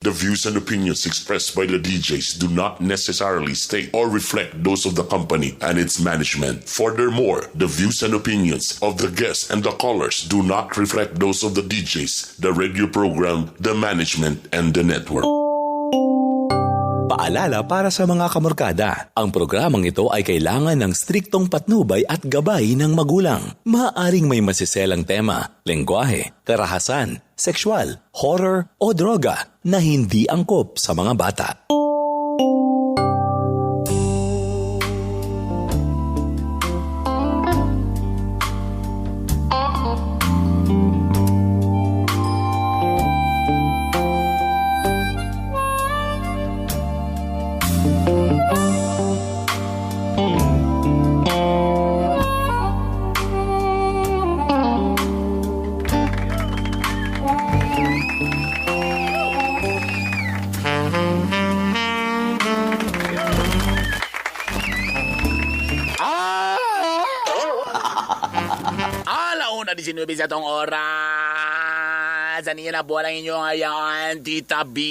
The views and opinions expressed by the DJs do not necessarily state or reflect those of the company and its management. Furthermore, the views and opinions of the guests and the callers do not reflect those of the DJs, the radio program, the management, and the network. Paalala para sa mga kamorkada, ang programang ito ay kailangan ng striktong patnubay at gabay ng magulang. Maaaring may masiselang tema, lengguwahe, karahasan, sexual, horror o droga na hindi angkop sa mga bata. Alauna 19 sa tong oras. Ano na po ang inyong ayan, Tita B,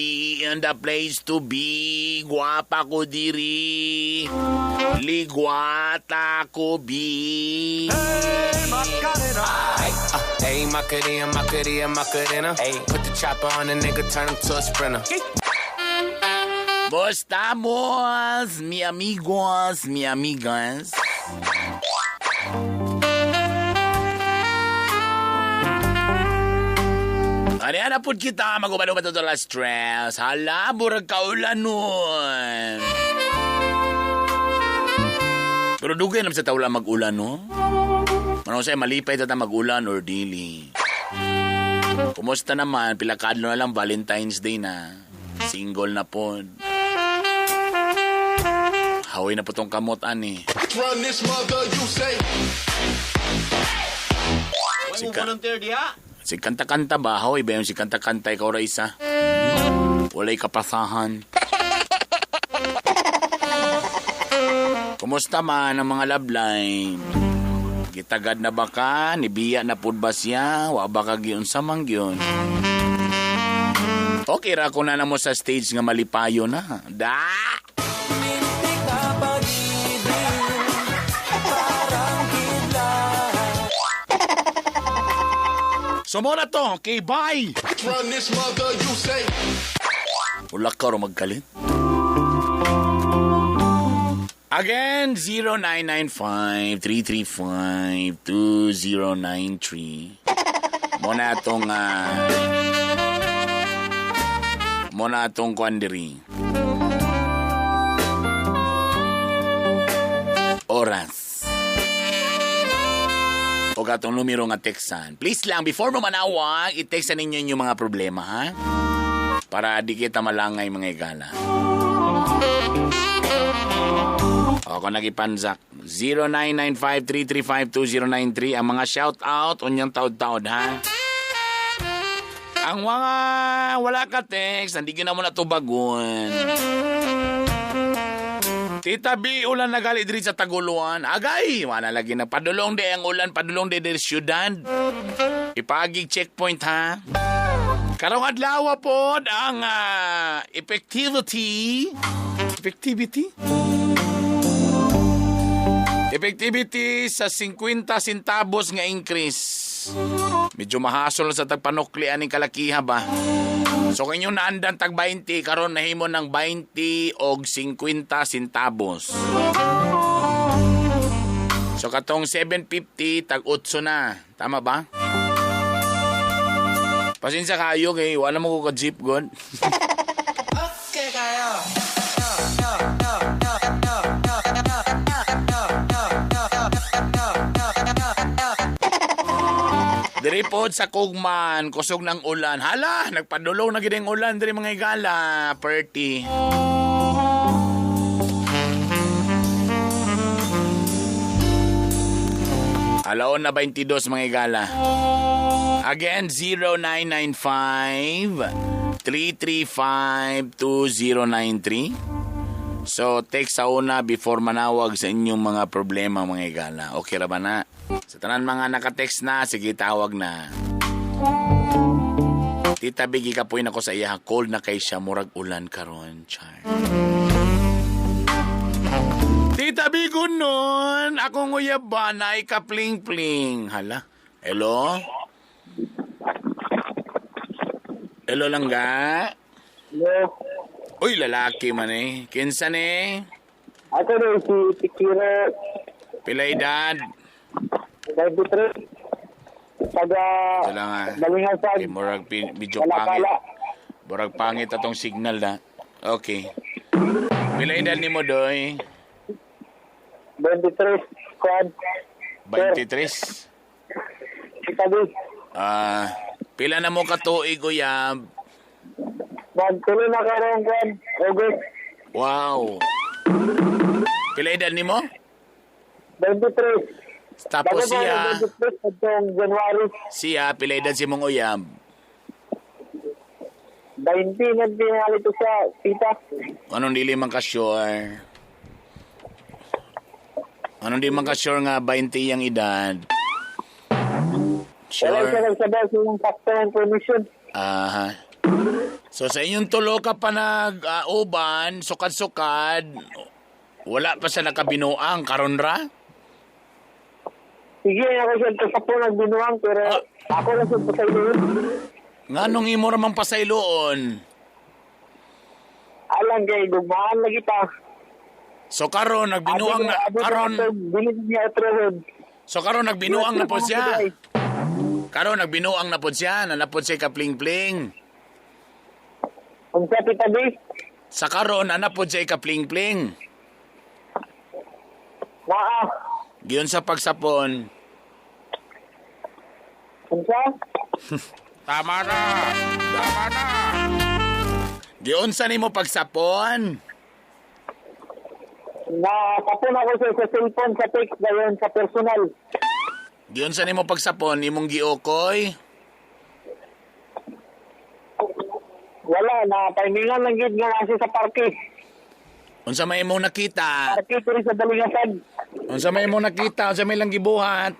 in the place to be. Guwapa ko diri. Ligwata ko bi. Hey, Macarena, Macarena, Macarena. Hey, put the chopper on the nigga, turn him to a sprinter. Bostamos, mi amigos, mi amigas. Ani na pud kita magubalo pa to la stress. Hala, murag kaulan nun. Pero dugay naman sa tawla mag-ulan, no? Manong sa'yo, malipay ta mag-ulan or dili. Kumusta naman? Pila ka adlaw na lang, Valentine's Day na. Single na po. Haway na po tong kamot, ani. Run this mother, you say. Si kanta-kanta ba? Hoy, ba yung si kanta-kanta ikaw ra isa? Walay kapasahan. Kumusta man ang mga love line? Gitagad na ba ka? Nibiya na pud ba siya? Wa ba ka giunsa man gyud? Okay ra ko na namo sa stage nga malipayo na. Da! So mo na to. Okay, bye! Run this mother, you say. Wala ka ro magkalit. Again, 0995-335-2093. Mo na itong mo na itong kwan diri. Oras. O katong numero nga textan. Please lang, before mo manawag, i-textan ninyo inyong mga problema, ha? Para di kita malangay mga igala. Ako nagipanzak. 0995-335-2093. Ang mga shout-out, unyang taod-taod, ha? Ang mga wala ka text, hindi na mo natubagon. Tita B, ulan na gali diri sa Taguluan. Agay, wala lagi na. Padulong di ang ulan, padulong di diri syudad. Ipagig checkpoint, ha? Karong adlaw pod ang effectivity. Effectivity? Effectivity sa 50 centavos nga increase. Medyo mahasol sa tagpanukli aning kalakiha ba? So kung inyong naandan tag 20, karon nahimo ng 20 og 50 centavos. So katong 750 tag 8 na. Tama ba? Pasensya kayo kay wala mo ko ka jeep god. Okay kayo. Diri pod sa Kugman, kusog ng ulan. Hala, nagpadulong na gid ang ulan diri mga igala, 30. Alaon na 22 mga igala. Again, 0995-335-2093. So, text sa una before manawag sa inyong mga problema mga igala. Okay ra ba na? Sa tanan mga naka-text na, sige tawag na. Tita Biggie, kapoy na ko sa iya. Cold na kay siya. Murag ulan karon. Char. Tita Biggie nun. Akong uyab ba na ikapling-pling. Hala. Hello? Hello langga? Hello. Uy, lalaki man eh. Kinsa ni? Ako rin si Tikiro, Pila edad? 93. Taga Sila nga. Balingasan. Okay, murag medyo pangit. Kalakala. Murag pangit atong signal na. Okay. Pila edad ni mo, Doy? 23. Kwan. 23? Itabi. Ah, pila na mo katuig, uyab? Magtuloy na karoon, Kwan. August. Wow. Pila edad ni mo? 23. Tapos Bago pa, siya, 23 itong January. siya, pila edad si mong uyab? 20, nagpingali to siya, tita. Anong dili man ka sure? Anong di man ka sure nga 20 yung edad? Wala siya Sure. nagsabi sa iyong factor information. Aha. So sa inyong tulo ka pa nag-uban, sukad-sukad, wala pa sa nakabinuang, karon ra? Sige, ako siya sa po nagbinuang, pero ako lang siya sa iloon. Nga nung imo ra man pasayloon. Alang kay gugmaan lagi pa. So karon nagbinuang na karon Dili niya otrohon. So karon nagbinuang na po siya. Karon nagbinuang na po siya, nanapod siya kapling-pling. Unsa Tita B? Sa karon anapod siya kapling-pling. Naa. Giyon sa pagsapon. Unsa? Tama na. Tama na. Giyon sa nimo pagsapon. Nakapon ako sa cellphone, sa text, dayon sa personal. Giyon sa nimo pagsapon imong giokoy. Wala, na timingan lang gid nga nasa sa parke. Unsa may imong nakita? Parke diri sa Balingasan. Unsa may imong nakita? Unsa may lang gibuhat?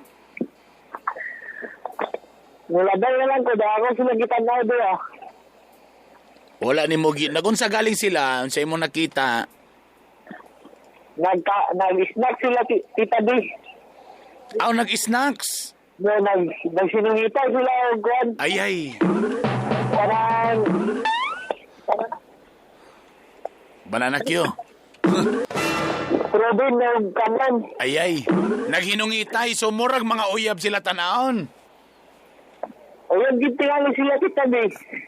Nulabay na lang ko, dahil ako sila gitan-aw doon. Wala nimo gi nagunsa galing sila? Unsa imong nakita? Nag-snack sila, Tita B. Aw nag-snacks. No, nagsinungitay sila og kuan. Ay ay. Parang Banana Q. Robin og kaman. Ay ay. Naghinungitay so murag mga uyab sila tanawon. Uyab gid tingali sila, Tita B.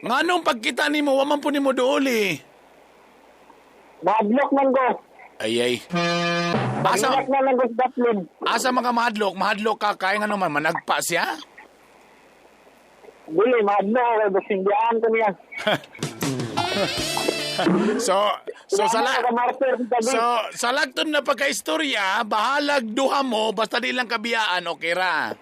Nganong pagkita nimo wa man po nimo duoli. Mahadlok man ko. Ay ay. Asa Mahadlok na lang ko sa Dublin. Asa mga mahadlok? Mahadlok ka kay ngano man managpa siya? Dili, mahadlok ako basindiyaan ko niya. So sala So, so sa lagton na pagkaistorya, bahalag duha mo basta di lang kabiyaan, okay ra.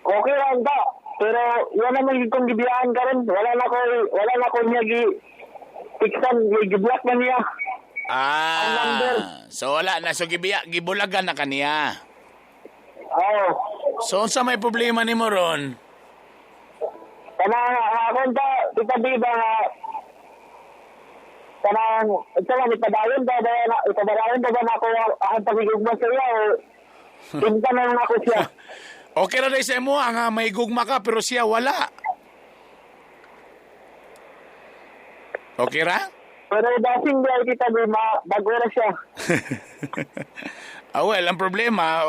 Okay lang ba? Pero wala naman kong gibiyaan karon, wala na ko niya gi tiksan, gi-block na niya. Ah, so wala na so gibiya, gibulagan na kaniya. Oo. So unsa may problema nimo ron? Kanang akong ta, Tita B ba nga kanang ito lang ipadayon ba ba na ako akong pagigugma sa iya o kinta na lang ako siya. Okay ra day sa imo nga may gugma ka pero siya wala. Okay ra? Pero dasing di ay Tita B, bago ra siya. Ah, well, ang problema,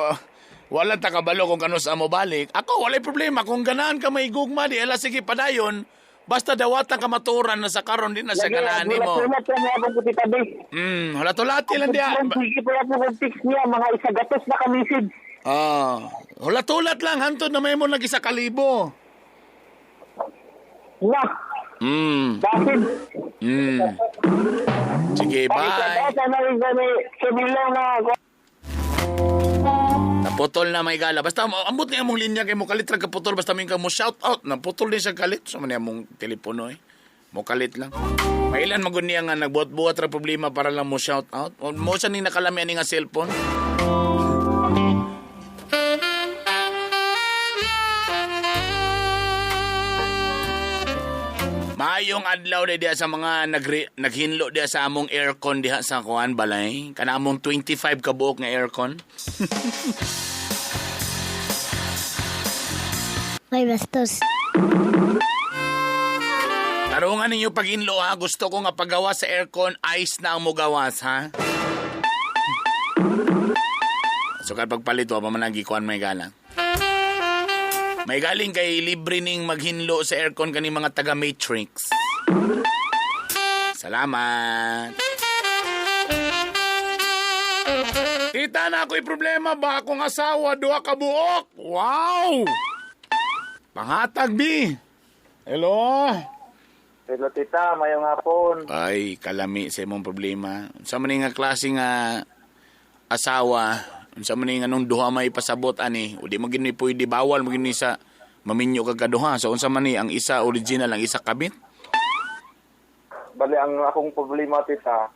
wala ta kabalo kung kanus amo balik. Ako, walay problema. Kung ganahan ka may gugma, di ala sige padayon. Basta dawatan ka maturan na sa karon di na sa ganahan nimo. Hulat-hulat lang niya akong Tita B. Hulat-hulati lang diya. Sige po lang po text niya, mga isagatos na kamisid. Ah, hulat-hulat lang hantod na may mo nag isa kalibo. Na. Dasin. Sige, bye. Naputol na may gala. Basta ambot niya mong linya kay mo kalit ra kaputol basta may ka mo shout out. Naputol din siya kalit sa man mong telepono eh. Mo kalit lang. Mailan magud niya nga nagbuhat-buhat ra problema para lang mo shout out. O, mo sa ni nakalami ani nga cellphone. Maayong adlaw diha sa mga naghinlo diha sa among aircon diha sa kuan balay. Kana among 25 ka buok nga aircon. May bastos. Tarungan ninyo pag-inlo ha. Gusto ko nga paggawa sa aircon, ice na ang mugawas ha. So kapag pagpalit, wa pa man nagikuan may galang. May galing kay libre ning maghinlo sa aircon kani mga taga Matrix. Salamat. Tita na ako'y problema ba akong asawa duha ka buok? Wow! Panghatag bi. Hello. Hello tita, mayong hapon. Ay, kalami sa imong problema. Unsa man ni nga klase nga asawa, unsa man ni nga nung duha may pasabot ani, o di man gini pwede bawal mo gini sa maminyo kag kaduha. So unsa man ni ang isa original ang isa kabit? Bali ang akong problema tita,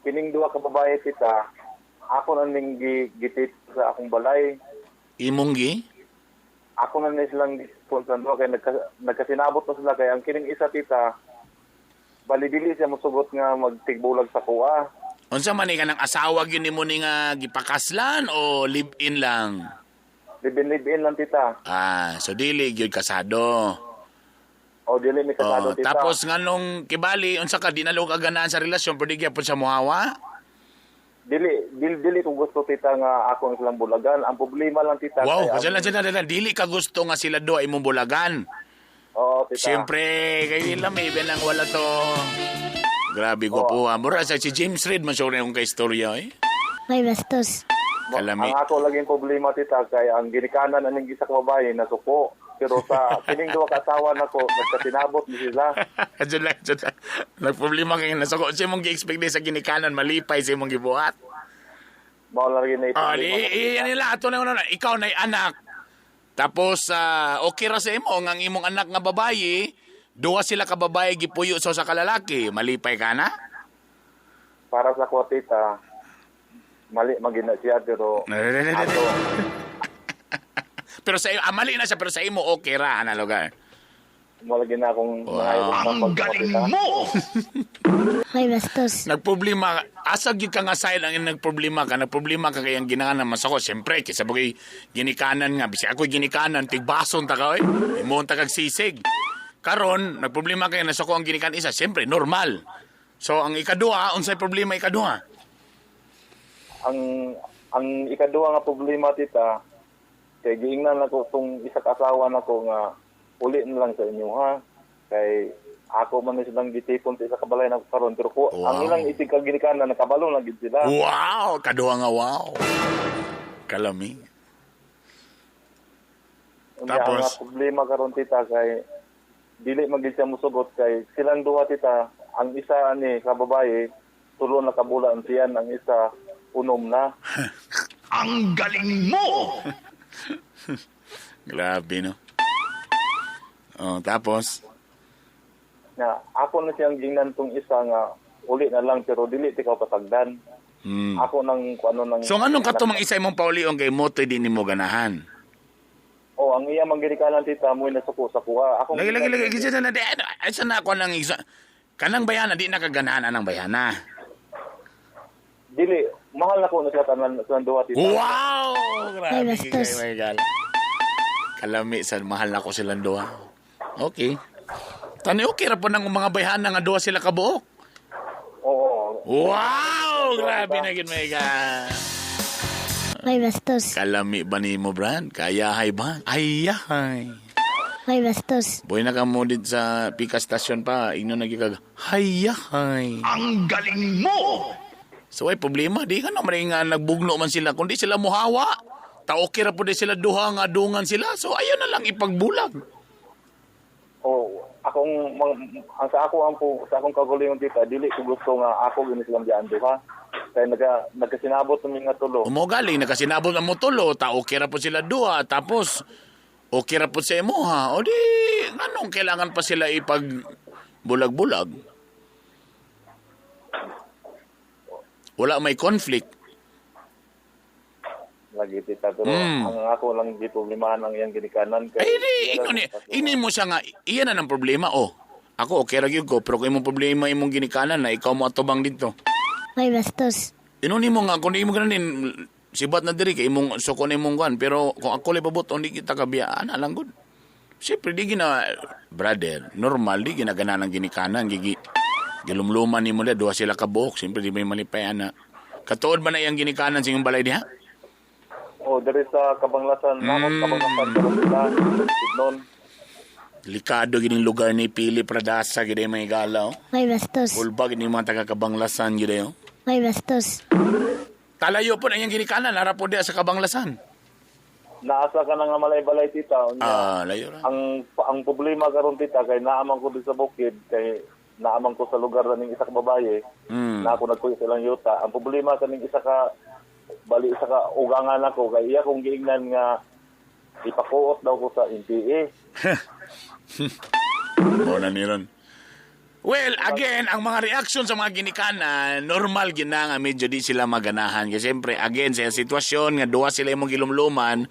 kining duha ka babae tita, ako na ning gitit sa akong balay. Imong gi? Ako na ni silang gipon duha kay nagkasinabot na sila kay ang kining isa tita, bali dili siya mosugot nga magtigbulag sa kuha. Unsa man ni kanang asawa gyud nimo ni nga gipakaslan o live-in lang? Live-in lang tita. Ah, so dili gyud kasado. O dili mi kasado Oh, tita. tapos nganong kibali unsa ka di na ka ganahan sa relasyon pero di gyapon siya mohawa? Dili ko gusto tita nga ako ang silang bulagan. Ang problema lang tita Wow, kay kasi lang dili ka gusto nga sila do imong bulagan. Oo, tita. Siyempre, kay lamay lang wala to. Grabe gwapo ha. Mura sa si James Reid man sure kung kay istorya eh. May bastos. Kalami. Ang ako laging problema tita kay ang ginikanan aning isa ka babae nasuko. Pero sa kining duha ka asawa nako nagkasinabot ni sila. Diyan lang, diyan lang. Nagproblema kay nasuko. Siya mong gi-expect sa ginikanan malipay sa imong gibuhat. Mao lang lagi na Oh, di, yan nila ato na una. Ikaw na anak. Tapos okay ra sa imo ang imong anak nga babae, duha sila ka babae gipuyo sa usa ka lalaki, malipay ka na? Para sa ko tita, mali magina siya pero ato Pero sa mali na siya pero sa imo okay ra ana lugar. mao lagi na akong Wow. Ang galing mo. May bastos. Nagproblema, asa gyud ka nga side ang nagproblema ka, nagproblema ka kay ang ginangan masako. Siyempre, kaysa bagay ginikanan nga, bisag ako'y ginikanan, tigbason ta ka oy. Imong ta kag sisig. Karon, nagproblema kay nasuko ang ginikan isa, siyempre normal. So ang ikaduha, unsay problema ikaduha? Ang ikaduha nga problema tita kay giingnan nako tong isa ka asawa nako nga uli na lang sa inyo ha kay ako man ni silang gitipon sa isa ka balay nako karon pero ko Wow. ang ilang isig ka ginikanan nakabalo lang gid sila. Wow, kaduha nga wow. Kalami. Unya, Tapos? ang problema karon tita kay dili man gid siya mosugot kay silang duha tita ang isa ani ka babae tulo na ka bulan siyan ang isa unom na. Ang galing mo! Grabe no. Oh, tapos Na ako na siyang gingnan tong isa nga uli na lang pero dili ti ka pasagdan. Ako nang kung ano nang So nganong katumang isa imong paulion kay mo di nimo ganahan? Oh, ang iya man ginikanan tita mo nasuko sa kuha. Ako Lagi lagi lagi kasi na di ay sa na ako nang isa kanang bayana di na kaganahan anang bayana. Dili mahal na ko na sila tanan sa duha tita. Wow! Grabe Ay, bastos. kay my God. Kalami sa mahal na ko silang duha. Okay. Tani okay ra po nang mga bayhana nga duha sila kabuok. Oo. Wow! Grabe na gid my God. May bastos. Kalami ba nimo, Brad? Kayahay ba? Ayahay. May bastos. Boy na ka mo dito sa Pika Station pa. Ingno na gikag, hayahay. Ang galing mo! So ay problema, di ka naman nga nagbugno man sila. Kundi sila muhawa. Ta okay ra po di sila duha nga dungan sila. So ayaw na lang ipagbulag. Oh, akong ang sa ako ang po sa akong kaugalingon tita dili ko gusto nga ako gini silang diyan duha. Kay nagkasinabot mi nga tulo. Umo galing, nakasinabot ang mo tulo, ta okay ra po sila duha. Tapos, okay ra po sa imo ha. O di, anong kailangan pa sila ipag bulag-bulag? Wala may conflict. Lagi tita pero ang ako lang di problemahan ang iyang ginikanan kay Ay, di, ini mo siya nga, iyan na ng problema, oh. Ako okay ra gyud ko, pero kung imong problema imong ginikanan na ikaw mo atubang dito. May bastos. Inuni mo nga kung di mo ganin sibat na diri kay imong suko na imong kuan, pero kung ako lay pabuto di kita kabiyaan alang gud. Siyempre di gina brother, normal di ginagana ng ginikanan gigi gilumluman nimo na duha sila ka buhok, siyempre di may malipayan na. Katuod ba na iyang ginikanan sa iyong balay diha? Oh, diri sa Kabanglasan, mm. Kabanglasan karon sila Sidnon. Delikado gining lugar ni Pili Pradasa gid ay mga galaw. May bastos. Ulba gid mga taga Kabanglasan gid ayo. May bastos. Talayo po na iyang ginikanan, nara po diha sa Kabanglasan. Naasa ka na nga malay-balay tita. Unya, Ah, layo ra. Ang problema karon tita kay naaman ko dito sa bukid kay naaman ko sa lugar na ning isa ka babaye. Na ako nagkuya sa ilang yuta. Ang problema sa ning isa ka bali isa ka ugangan ako kay iya kong giingnan nga ipakuot daw ko sa NPA. Mo na niron. Well, again, ang mga reaction sa mga ginikanan, normal gid na nga medyo di sila maganahan. Kasi siyempre, again, sa sitwasyon nga duha sila imong gilumluman,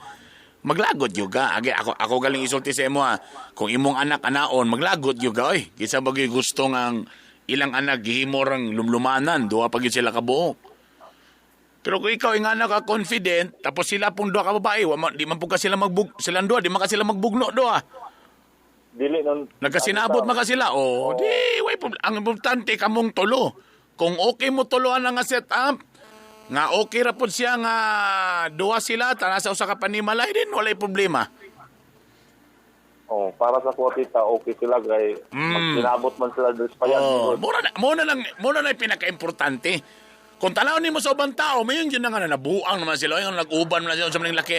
maglagot gyud ka. Again, ako galing isulti sa imo ha. Kung imong anak anaon, maglagot gyud ka oy. Kinsa ba gyud gusto nga ang ilang anak gihimo rang lumlumanan, duha pa gyud sila kabuok. Pero kung ikaw ingana ka confident, tapos sila pong duha ka babae, wa man, di man po ka sila magbug silang duha, di man ka sila magbugno duha. Dili nun Nagkasinabot man ka sila. Oh, di way ang importante kamong tulo. Kung okay mo tuloan ang nga setup, nga okay ra pud siya nga duha sila tana sa usa ka panimalay din walay problema. Oh, para sa kuwa tita, okay sila kay magsinabot man sila diri sa payag. Oh, mura na pinaka-importante. Kung tanaw nimo sa ubang tao, mayon yun na nga nabuang naman sila, yung nag-uban man sila sa mga laki.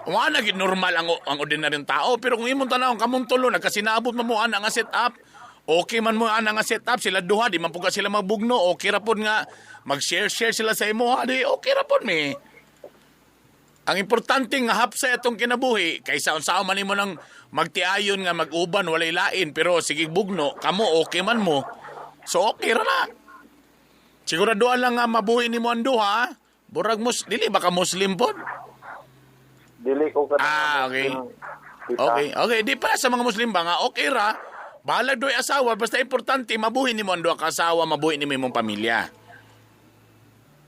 Wala gid normal ang ordinaryong tao, pero kung imong tanaw kamong tulo nagkasinabot man mo ana nga setup, okay man mo ana nga setup, sila duha di man pud ka sila magbugno, okay ra pud nga mag-share-share sila sa imo, di okay ra pud mi. Ang importante nga hapsay atong kinabuhi kaysa unsaon man nimo nang magtiayon nga mag-uban walay lain pero sige bugno kamo okay man mo. So okay ra na. Siguraduhan lang nga mabuhi nimo ang duha. Burag dili ba ka Muslim pod? Dili ko ka. Ah, okay. Okay, okay, di para sa mga Muslim ba nga okay ra. Bahalag doy asawa basta importante mabuhi nimo ang duha ka asawa, mabuhi nimo imong pamilya.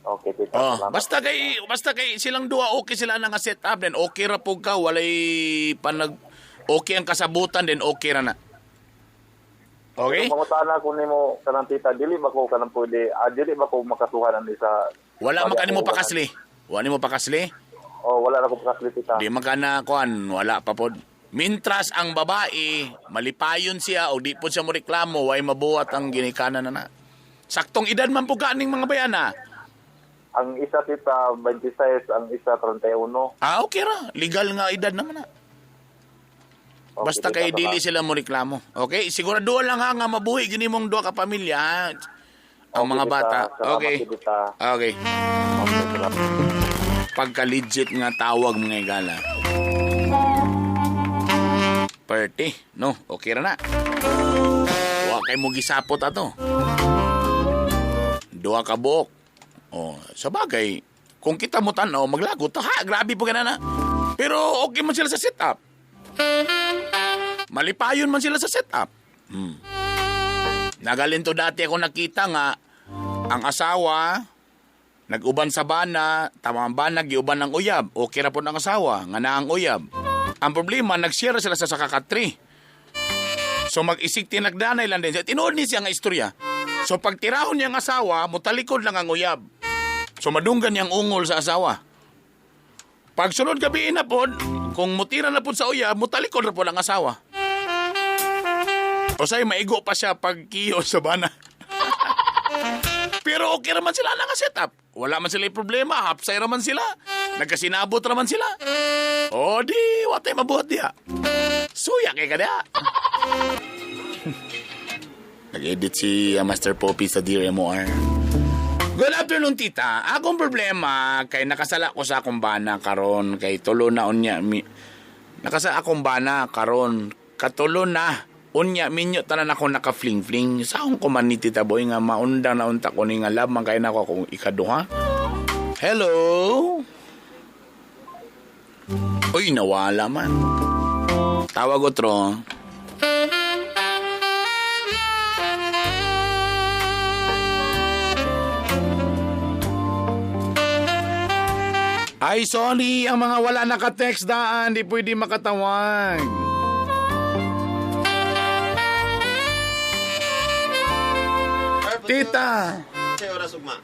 Okay, tita. Oh, basta kay silang duha okay sila na nga set up then okay ra pug ka, walay panag okay ang kasabutan then okay ra na. Okay? Pangutana ko nimo kanang tita, dili ba ko kanang pwede, dili ba ko makasuhan ani sa wala man kanimo pakasli. Wala nimo pakasli? Oh, wala na ko pakasli tita. Di man kana kuan, wala pa pod. Mintras ang babae, malipayon siya o di pod siya mo reklamo, way mabuhat ang ginikanan na na. Saktong edad man pug kaning mga bayana. Ang isa tita 26, ang isa 31. Ah, okay ra. Legal nga edad naman na. Okay, basta kay dili sila mo reklamo. Okay? Siguraduhan lang ha nga mabuhi gini mong duha ka pamilya ha. Ang Okay, mga tita. bata. Salamat, Okay. tita. Okay. Okay, salamat. Pagka legit nga tawag mga igala. Party, no? Okay ra na. Wa kay mo gisapot ato. Duha ka buok. Oh, sa bagay, kung kita mo tan-aw, maglagot ta. Ha, grabe po ka na. Pero okay man sila sa setup. Malipayon man sila sa setup. Nagalinto dati ako nakita nga ang asawa nag-uban sa bana, tamang bana giuban ng uyab. Okay ra po ang asawa nga naa ang uyab. Ang problema nag-share sila sa sakakatri. So mag-isig tinagdanay lang din. Tinuod ni siya nga istorya. So pagtirahon niya ang asawa, mutalikod lang ang uyab. So madunggan niyang ungol sa asawa. Pag sunod gabi na pod, kung mutira na pod sa uyab, mutalikod na pod ang asawa. O say, maigo pa siya pag kiyo sa bana. Pero okay raman sila nga setup. Wala man sila problema, hapsay raman sila. Nagkasinabot raman sila. O di, watay mabuhat diha. Suya kay ka diha. Nag-edit si Master Poppy sa Dear MOR. Good afternoon, tita. Akong problema, kay nakasala ko sa akong bana karon kay tulo na unya. Nakasala akong bana karon katulo na. Unya, minyo tanan ako naka-fling-fling. Saan ko man ni Tita Boy nga maundang na unta ko ni nga love man kay nako akong ikaduha. Hello? Uy, nawala man. Tawag otro. Ay, sorry, ang mga wala naka-text daan, di pwede makatawag. Tita! Sa oras ugma?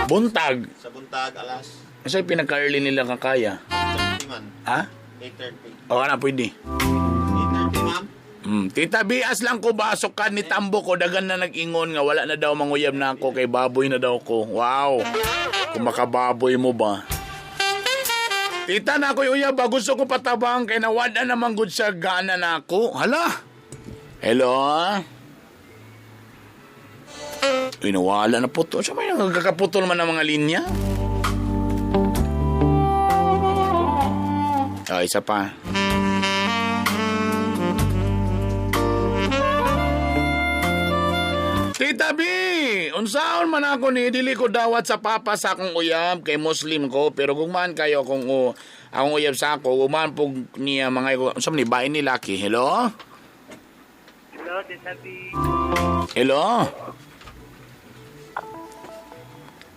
Buntag. Sa buntag, alas Kasi pinaka-early nila kakaya. 8:30 man. Ha? 8:30. O, na, pwede. 8:30, ma'am? Tita, bias lang ko basok ka ni Tambo ko. Dagan na nag-ingon nga wala na daw manguyab na ako kay baboy na daw ko. Wow. Kung makababoy mo ba? Tita na ako'y uyab ba? Gusto ko patabang kay nawada naman gud siya gana na ako. Hala. Hello? Uy, nawala na putol. Siya may nagkakaputol man ng mga linya. Ah, isa pa. Tita B, unsaon man ako ni dili ko dawat sa papa sa akong uyab kay Muslim ko, pero gugmaan kayo kung akong uyab sa ako, gugmaan pug niya mga unsa man ni bain ni Lucky. Hello? Hello, Tita B. Hello?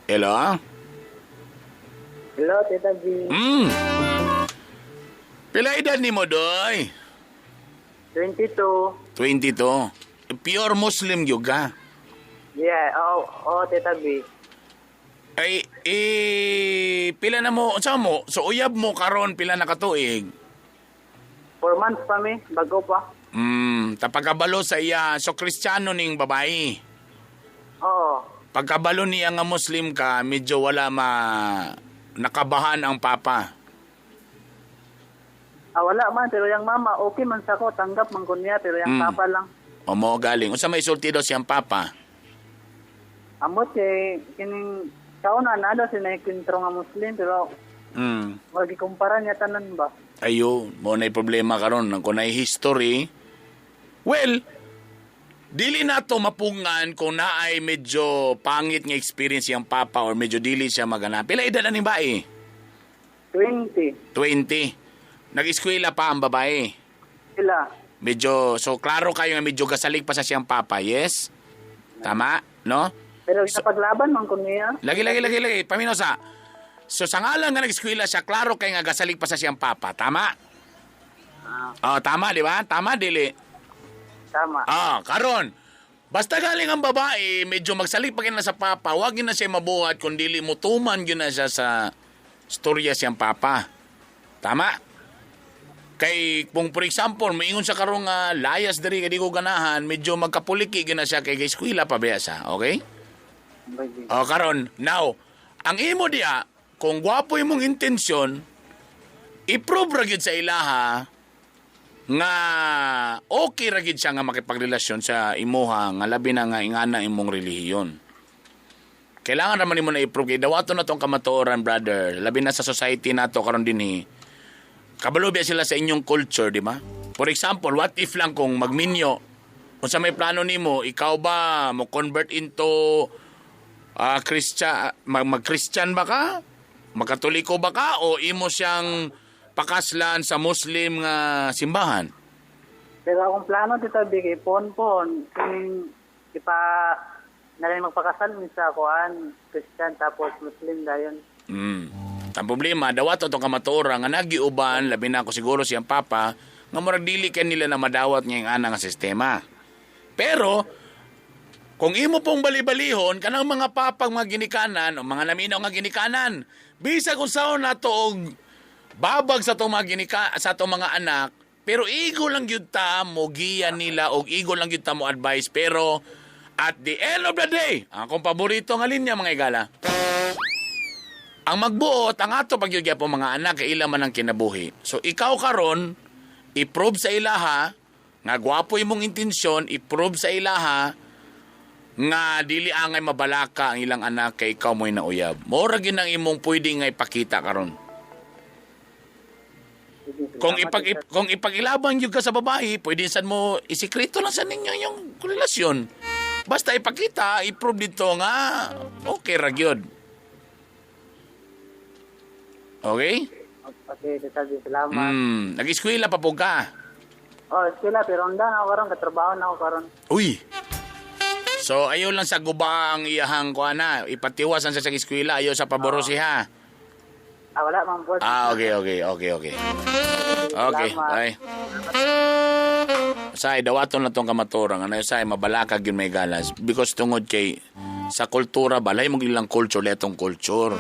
Hello? Hello, Tita B. Pila edad nimo, Doy? 22. 22. Pure Muslim gyud ka. Yeah, oo, oh, Tita B. Ay, pila na mo, unsa mo? So uyab mo karon pila na katuig? 4 months pa mi, bago pa. Tapagkabalo sa iya, so Kristiyano ning babae. Oo. Pagkabalo niya nga Muslim ka, medyo wala ma nakabahan ang papa. Ah, wala man, pero yung mama, okay man sa ko, tanggap man ko niya, pero yung papa lang. O mo galing. Unsa may sulti daw siyang papa? Amot kay kining kauna na daw sila naikintro nga Muslim, pero magikumpara niya tanan ba? Ayo, mo na problema karon nang kunay history. Well, dili na to mapungan kung naay medyo pangit nga experience siyang papa or medyo dili siya magana. Pila edad na ning bae? 20. 20. Nag-eskwela pa ang babae. Sila. Medyo, so klaro kayo nga medyo gasalig pa sa siyang papa, yes? Tama, no? Pero so, paglaban man ko niya. Lagi. Paminaw sa. So sa ngalan nga nag-eskwela siya, klaro kayo nga gasalig pa sa siyang papa, tama? Oh, tama, di ba? Tama, dili? Tama. Ah, karon. Basta galing ang babae, medyo magsalig pa na sa papa, wag yun na siya mabuhat kung dili mo tuman yun na siya sa storya siyang papa. Tama? Kay kung for example, moingon siya karon nga layas diri kay di ko ganahan, medyo magkapuliki gyud na siya kay eskwela pa ba siya, okay? O karon, now, ang imo diya, kung gwapo imong intensyon, i-prove ra gyud sa ilaha nga okay ra gyud siya nga makipagrelasyon sa imuha nga labi na nga ingana imong relihiyon. Kailangan raman nimo na i-prove kay dawaton na tong kamatuoran, brother. Labi na sa society nato karon dinhi. Kabalo biya sila sa inyong culture, di ba? For example, what if lang kung magminyo, unsa may plano nimo, ikaw ba mo convert into Christian, mag-Christian ba ka? Magkatoliko ba ka? O imo siyang pakaslan sa Muslim nga simbahan? Pero akong plano, Tita B, kay pon-pon, ipa na rin magpakasal misa kuan Christian tapos Muslim dayon. Ang problema, dawat itong kamatuoran nga nagiuban, labi na ako siguro siyang papa, nga murag dili kay nila na madawat ngayong ana nga sistema. Pero, kung imo pong bali-balihon, kanang mga papang mga ginikanan o mga naminaw nga ginikanan, bisag kung saon nato og babag sa itong mga sa itong mga anak, pero igo lang gyud ta mo giya nila og igo lang gyud ta mo advice, pero at the end of the day, akong paborito nga linya mga igala. Ang magbuot, ang ato pagyud po mga anak kay ila man ang kinabuhi. So ikaw karon, i-prove sa ilaha nga gwapo imong intensyon, i-prove sa ilaha nga dili angay mabalaka ang ilang anak kay ikaw mo'y nauyab. Mora gyud ang imong pwede nga ipakita karon. Kung ipagilaban gyud ka sa babae, pwede sad mo isikreto lang sa ninyo yung relasyon. Basta ipakita, i-prove dito nga okay ra gyud. Okay? Okay, Tita B, salamat. Nag-eskwela pa po ka? Oh, eskwela, pero unda na ako karon, katrabaho na ako karon. Uy. So ayaw lang sa guba ang iyahang kuana, ipatiwasan sa eskwela, ayaw sa paboro siya. Ah, wala man po. Ah, okay. Okay, bye. Say, dawaton na tong kamatorang. Ano, say, mabalakag yun may galas. Because tungod kay, sa kultura ba, lahi mong ilang culture, lahi tong culture.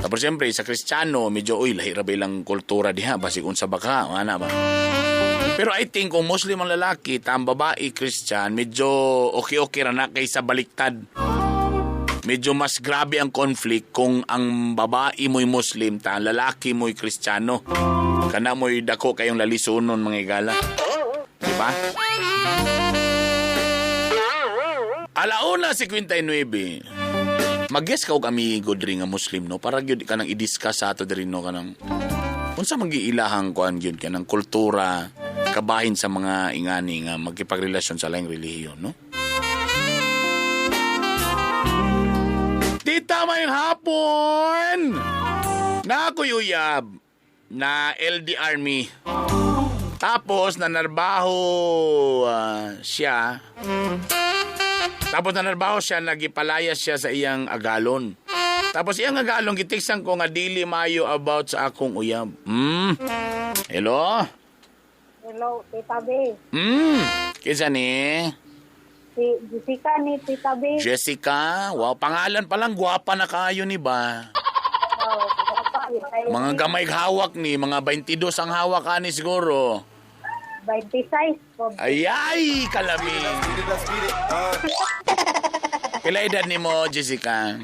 Tapos siyempre, sa Kristiyano, medyo, uy, lahi ra ba ilang kultura diha, basig unsa ba ka, ana ba? Pero I think, kung Muslim ang lalaki, ta ang babae, Christian, medyo okay-okay ra na kaysa baliktad. Medyo mas grabe ang conflict kung ang babae mo'y Muslim, ta ang lalaki mo'y Kristiyano. Kana mo'y dako kayong lalisunon, mga igala. Diba? 1:59. Mag-guess ka og amigo diri nga Muslim, no? Para gyud ka nang i-discuss sa ato diri, no? Kanang unsa magiilahang kuan gyud kanang kultura kabahin sa mga ingani nga magkipagrelasyon sa laing relihiyon, no? Tita, may hapon! Na ako'y uyab na LD Army. Tapos nanarbaho siya. Tapos nanarbaho siya, nagipalaya siya sa iyang agalon. Tapos iyang agalon, gitiksan ko nga dili mayo about sa akong uyab. Hello? Hello, Tita B. Kinsa ni? Si Jessica ni Tita B. Jessica? Wow, pangalan pa lang, gwapa na kayo ni ba? Oh, Mga gamay hawak ni, mga 22 ang hawak ani siguro. 26 po. Ay, kalami. Pila edad ni mo, Jessica?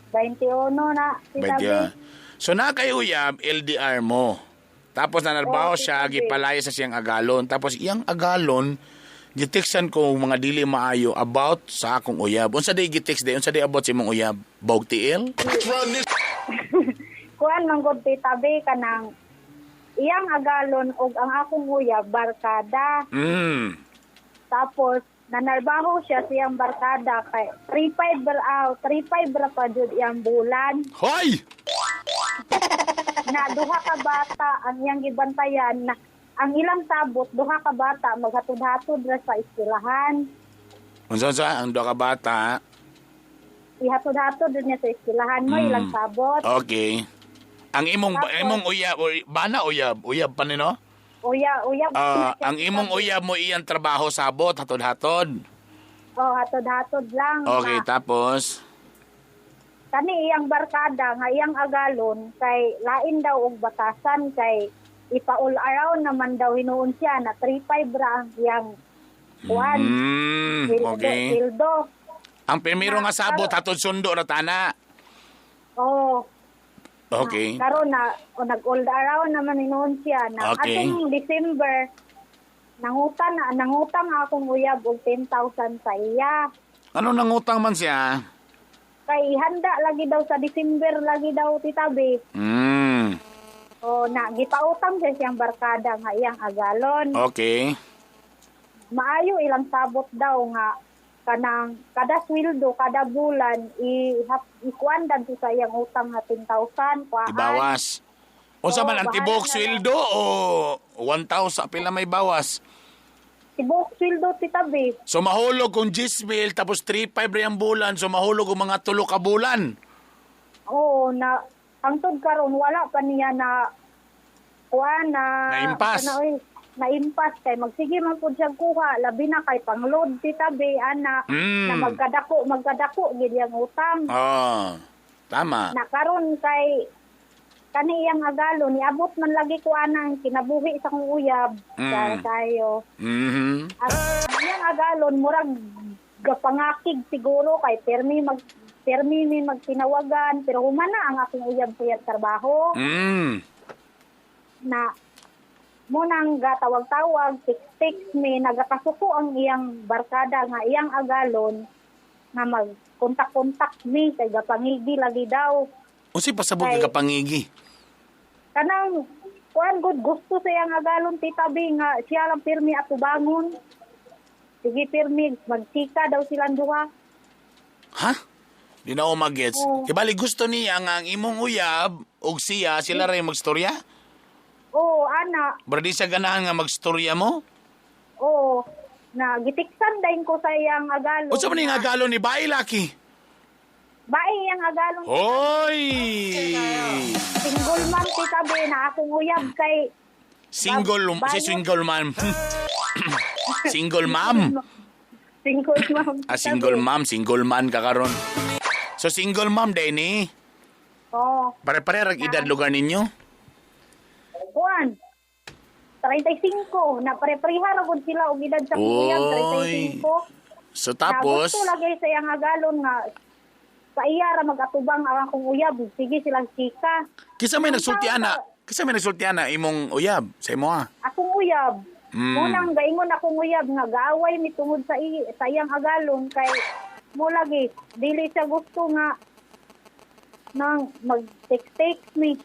21 na, Tita B. So na kay uyab, LDR mo. Tapos nanarbaho siya, gipalaya sa siyang agalon. Tapos iyang agalon, gitiksan ko mga dili maayo about sa akong uyab. Unsa day gitiks day? Unsa day about sa imong uyab? Bog tiil? Kuan man gud Tita B kanang iyang agalon og ang akong uyab barkada. Tapos nanarbaho siya siyang barkada kay 3.5 ra 3.5 ra pa jud iyang bulan. Hoy! Na duha ka bata ang iyang gibantayan na ang ilang sabot duha ka bata maghatod-hatod ra sa eskwelahan. Unsa sa ang duha ka bata? Ihatod-hatod niya sa eskwelahan mo ilang sabot. Okay. Ang imong tapos, imong uyab bana uyab, uyab pa ni no? Uyab. Ang imong uyab mo iyang trabaho sabot hatod-hatod. Oh, hatod-hatod lang. Okay, tapos kani iyang barkada nga iyang agalon kay lain daw og batasan kay ipa-all around naman daw hinuon siya na 3.5 ra ang iyang kuan. Okay. Sildo. Ang primero nga sabot hatod sundo ra tana. Oh. Okay. Karon na nag-all around naman hinuon siya na okay. Atong December nangutang akong uyab og 10,000 sa iya. Ano nangutang man siya? Kay handa lagi daw sa December lagi daw Tita B. O na gipautang siya siyang barkada nga iyang agalon. Okay. Maayo ilang sabot daw nga kanang kada sweldo kada bulan ikuan dadto sa iyang utang nga 10,000 kuan. Ibawas. Unsa man ang tibok sweldo o 1,000 pila may bawas? Tibok sweldo Tita B. So mahulog kung 10,000 tapos 3,500 ra ang bulan, so mahulog og mga 3 ka bulan. Oo, na hangtod karon wala pa niya na kuan na naimpas. Naimpas kay magsige man pud siya kuha labi na kay pangload Tita B ana na magkadako gid yang utang. Oh, tama. Na karon kay kani iyang agalo niabot man lagi ko ana ang kinabuhi sa kong uyab tayo. At iyang agalon murag gapangakig siguro kay permi mi magtinawagan pero humana ang akong uyab sa trabaho. Na mo nang gatawag-tawag text mi nagakasuko ang iyang barkada nga iyang agalon nga magkontak-kontak mi kay gapangigi lagi daw. Unsay pasabot nga gapangigi? Kanang kuan gud gusto sa iyang agalon Tita B nga siya lang pirmi atubangon. Sige pirmi magchika daw silang duha. Ha? Di na ako magets. Oh. Kibali gusto niya nga ang imong uyab og siya sila ray magstorya? Oo, ana. Pero di siya ganahan nga magstorya mo? Oo. Na gitiksan dayon ko sa iyang agalon. Unsa man ning agalon ni bae laki? Bae iyang agalon. Hoy! Single mom, Tita B, na akong uyab kay Single, si single mom. Single mom. Single mom. Ah, single mom, single man ka karon. So single mom din ni. Oo. Pare-pare rag edad lugar ninyo? Kuan. 35 na pare-pareha ra gud sila og edad sa akong uyab, Oy. 35. So tapos, Na gusto lagi sa iyang agalon nga sa iya ra mag-atubang ang akong uyab, sige silang chika. Kisa may nagsulti ana? Kisa may nagsulti ana imong uyab sa imo ha? Akong uyab. Munang gaingon akong uyab nga gaaway mi tungod sa sa iyang agalon kay mo lagi dili siya gusto nga nang mag-text-text mi.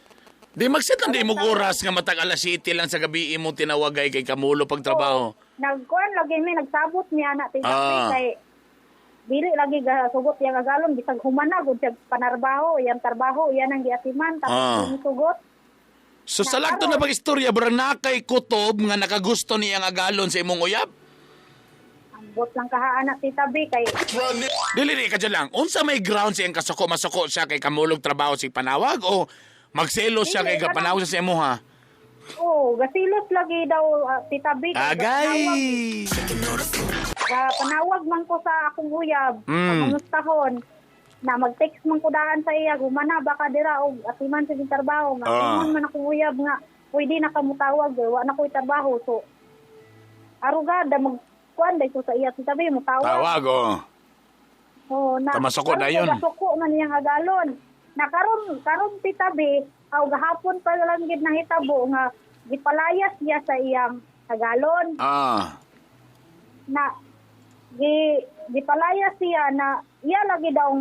Di magset lang di mo oras nga matag alas 7 lang sa gabi imong tinawagay kay kamulo pagtrabaho. Nagkuan lagi mi, nagsabot mi ana, Tita kay dili lagi gasugot iyang agalon bisag humana gud siya panarbaho, iyang trabaho, iyan ang giatiman tapos sugot. So sa lagto na pag-istorya, barang nakay kutob nga nakagusto niyang agalon sa imong uyab? Ambot lang kahaan na, Tita B, kay Dili di ka dyan lang. Unsa may ground siyang kasuko, masuko siya kay kamulog trabaho si panawag o magselo siya kay kapanawag siya sa imo ha? Oh, gasilos lagi daw, Tita B. Kay Agay! Panawag man ko sa akong uyab, pamustahon, na mag-text man ko daan sa iya, gumana baka dira og atiman sa trabaho nga ingon man akong uyab nga pwede na kamutawag, wa na ko'y trabaho. So arugada magkuan day ko sa iya, Tita B, mutawag. Tawag oh. Oh, na Tamasuko na yun. Masuko man niyang agalon. Na karon Tita B, aw gahapon pa lang gid nahitabo nga gipalayas niya sa iyang agalon. Na gipalayas siya na iya lagi daw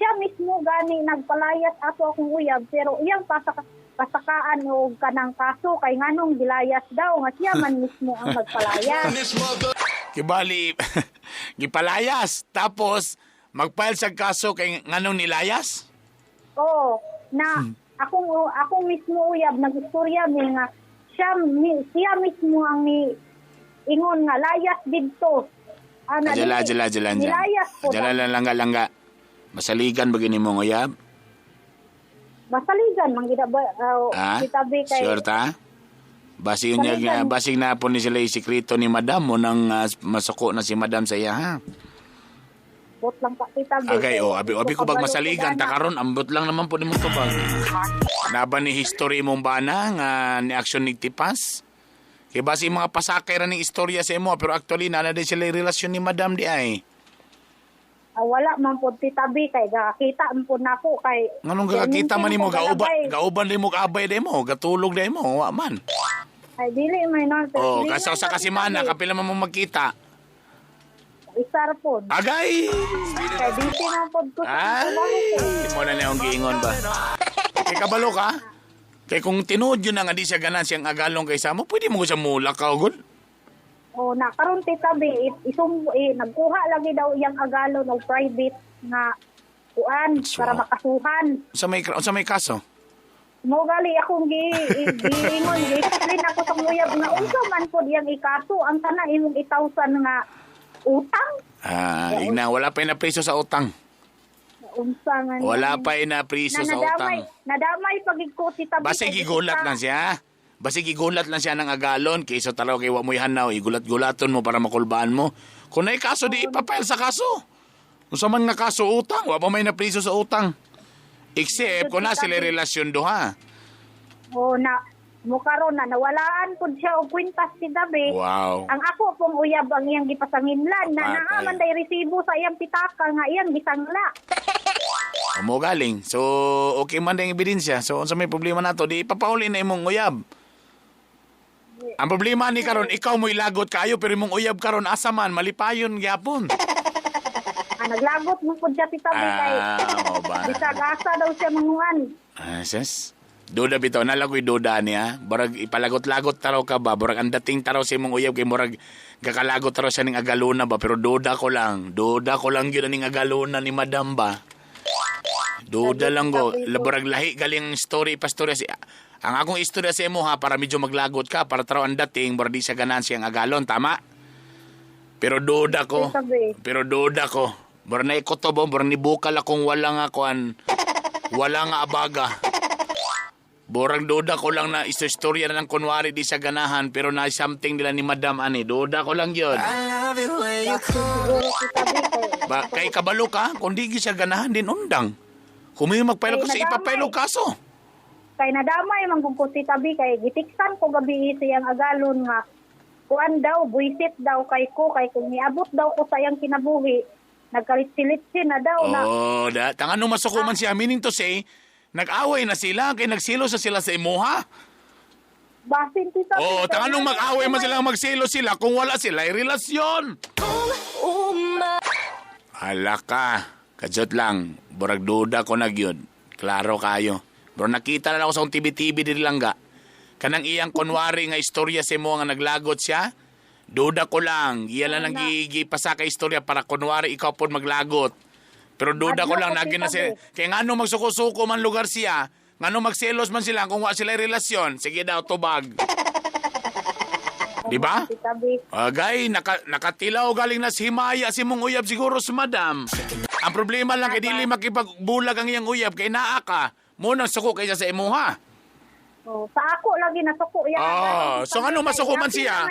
siya mismo gani nagpalayas ato akong uyab pero iyang pasakaan og kanang kaso kay nganong gilayas daw nga siya man mismo ang nagpalayas. Kibali gipalayas tapos magfile sa kaso kay nganong nilayas? Oo, na akong mismo uyab nag-istorya mi nga siya mismo ang ni ingon nga layas didto. Ana Jala. Nilayas po. Jala langga. Masaligan ba gini mo uyab? Masaligan man gid ba, Tita B, kay Sure ta? Basig niya, basig na po ni sila isikreto ni madam mo nang masuko na si madam sa iya ha. Bot lang pa, Tita B. Agay, oh, abi ko bag masaligan ta karon, ambot lang naman po nimo tubag. Naba ni history imong bana nga ni action ni tipas? Kay basi mga pasakay ra ning istorya sa imo pero actually naa na din sila relasyon ni madam di ay. Wala man po, Tita B, kay gakita man po nako kay nganong gakita man nimo gauban nimo kaabay di mo, gatulog di mo, wa man. Ay dili may non. Oh, kasi sa kasimana kapila man mo magkita. Isar po. Agay. Kay busy man po ko. Ay, mo na niyong giingon ba. Kay kabalo ka? Kay kung tinuod yun na nga di siya ganan siyang agalong kay sa mo, pwede mo ko siya mulak ka gud. Oh, na karon Tita B, nagkuha lagi daw iyang agalon og private nga kuan para makasuhan. Sa may kaso? Mo gali akong giingon, gi-explain ako sa uyab nga unsa man pod iyang ikaso ang tanan imong 1,000 nga utang. Igna wala pa inapriso sa utang. Unsa nga wala pa inapriso sa utang. Nadamay pagid ko, Tita B. Basig gigulat lang siya. Basig igulat lang siya ng agalon kaysa talaw kay wa mo'y hanaw, igulat-gulaton mo para makulbaan mo. Kung naay kaso, di ipapile sa kaso. Unsa man nga kaso utang, wa pa may napriso sa utang. Except kung na sila relasyon duha. Oh, na mo karon na nawalaan pud siya og kwintas, Tita B. Wow. Ang ako pong uyab ang iyang gipasanginlan na naa man day resibo sa iyang pitaka nga iyang gisangla. Mo galing. So okay man ding ebidensya. So unsa may problema nato, di ipapauli na imong uyab. Ang problema ni karon ikaw mo'y lagot kayo pero imong uyab karon asa man malipayon gyapon. Naglagot mo pud siya, Tita B, kay bisag asa daw siya manguan. Sis. Duda bitaw nalagoy duda niya. Barag ipalagot-lagot taraw ka ba? Barag ang dating taraw sa imong uyab kay murag gakalagot taraw siya ning agalona ba? Pero duda ko lang. Duda ko lang gyud ning agalona ni madam ba? Duda lang go. Barag lahi galing story pastorya si ang akong istorya sa imo ha para medyo maglagot ka para taraw ang dating barag di siya ganahan siyang agalon, tama? Pero duda ko. Pero duda ko. Mura na ikotob, mura ni bukal akong wala nga kuan. Wala nga abaga. Borang duda ko lang na istorya na ng kunwari di siya ganahan pero na something nila ni Madam ani. Duda ko lang yun. Ba, kay kabalo ka, kung di siya ganahan din undang. Kung may magpailo kasi ipapailo kaso. Kay nadamay man ko Tita B kay gitiksan ko gabi siyang agalon nga kuan daw buisit daw kay ko kay kung niabot daw ko sa iyang kinabuhi nagkalitsi-litsi na daw na. Oh, da tanga no masuko man siya, meaning to say nag-away na sila kay nagsilo sa sila sa imuha. Basin Tita B. Oh, tanga nung mag-away man sila, magsilo sila kung wala sila ay relasyon. Hala ka, kajot lang, burag duda ko na gyud. Klaro kayo. Pero nakita na lang ako sa akong TV-TV diri langga. Kanang iyang kunwari nga istorya sa imo nga naglagot siya. Duda ko lang. Iya lang ang gipasa ka istorya para kunwari ikaw pod maglagot. Pero duda ko lang nagi na siya. Kaya ngano magsuko-suko man lugar siya, ngano magselos man sila kung wa sila relasyon. Sige daw, tubag. Di ba? Agay, nakatilaw galing na si Himaya si mong uyab siguro si madam. Ang problema lang kay dili makipagbulag ang iyang uyab kay naa ka. Mo nang suko kaysa sa imuha. Oh, sa ako lagi nasuko yan. Oh, so ano masuko man siya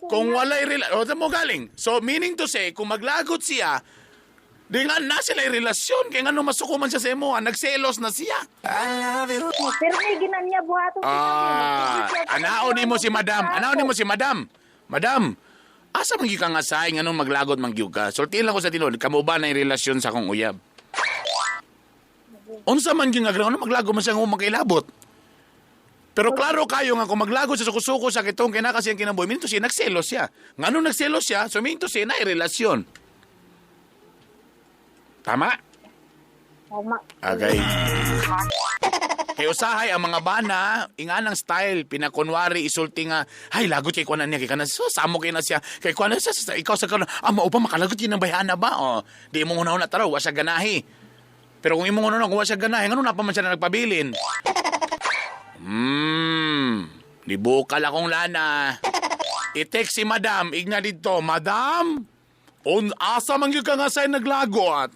kung walay relasyon. Oh, mo galing. So meaning to say, kung maglagot siya, di nga na sila relasyon. Kaya nga no masuko man siya sa imuha, nagselos na siya. Pero may ginan niya buhaton. Ah, anaon nimo si madam. Anaon nimo si madam. Madam, asa man gyud ka nga saing anong maglagot man gyud ka? Sultihin lang ko sa tinuod, kamo ba na yung relasyon sa akong uyab? Unsa man gyud nga ground maglagot man siya kung makailabot. Pero klaro kayo nga kung maglagot sa suko-suko sa kitong kinakasi ang kinabuhi, minto siya nagselos siya. Ngano nagselos siya, so minto siya na relasyon. Tama? Tama. Okay. Kay usahay ang mga bana, inganang style, pinakunwari isulti nga, ay lagot kay kuan niya kay kana so samo kay na siya. Kay kuan siya sa ikaw sa karon, ah mao pa makalagot yun ang bayhana ba? Oh, di mo una-una taraw, wa siya ganahi. Pero kung imong una kung wa siya ganahi, ngano na pa man siya na nagpabilin? Di bukal akong lana. I-text si madam, igna dito, madam, on asa man gyud ka nga say naglagot.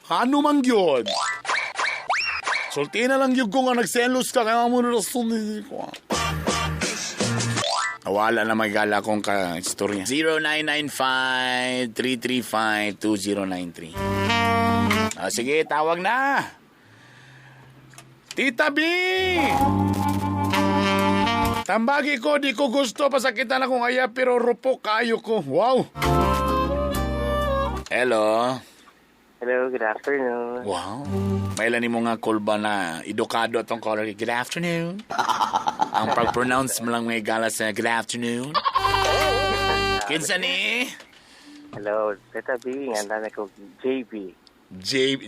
Ano man gyud? Sulti na lang gyud ko nga nagselos ka kaya mo na rason ko. Wala na magala akong ka-istorya. 0995-335-2093. Ah, sige, tawag na. Tita B! Tambagi ko, di ko gusto pasakitan akong aya pero rupok kayo ko. Wow! Hello. Hello, good afternoon. Wow. May ilan mo nga call ba na edukado atong caller? Good afternoon. Ang pag-pronounce mo lang may gala sa good afternoon. Kinsa ni? Hello, Tita B. Ang dami ko, JB.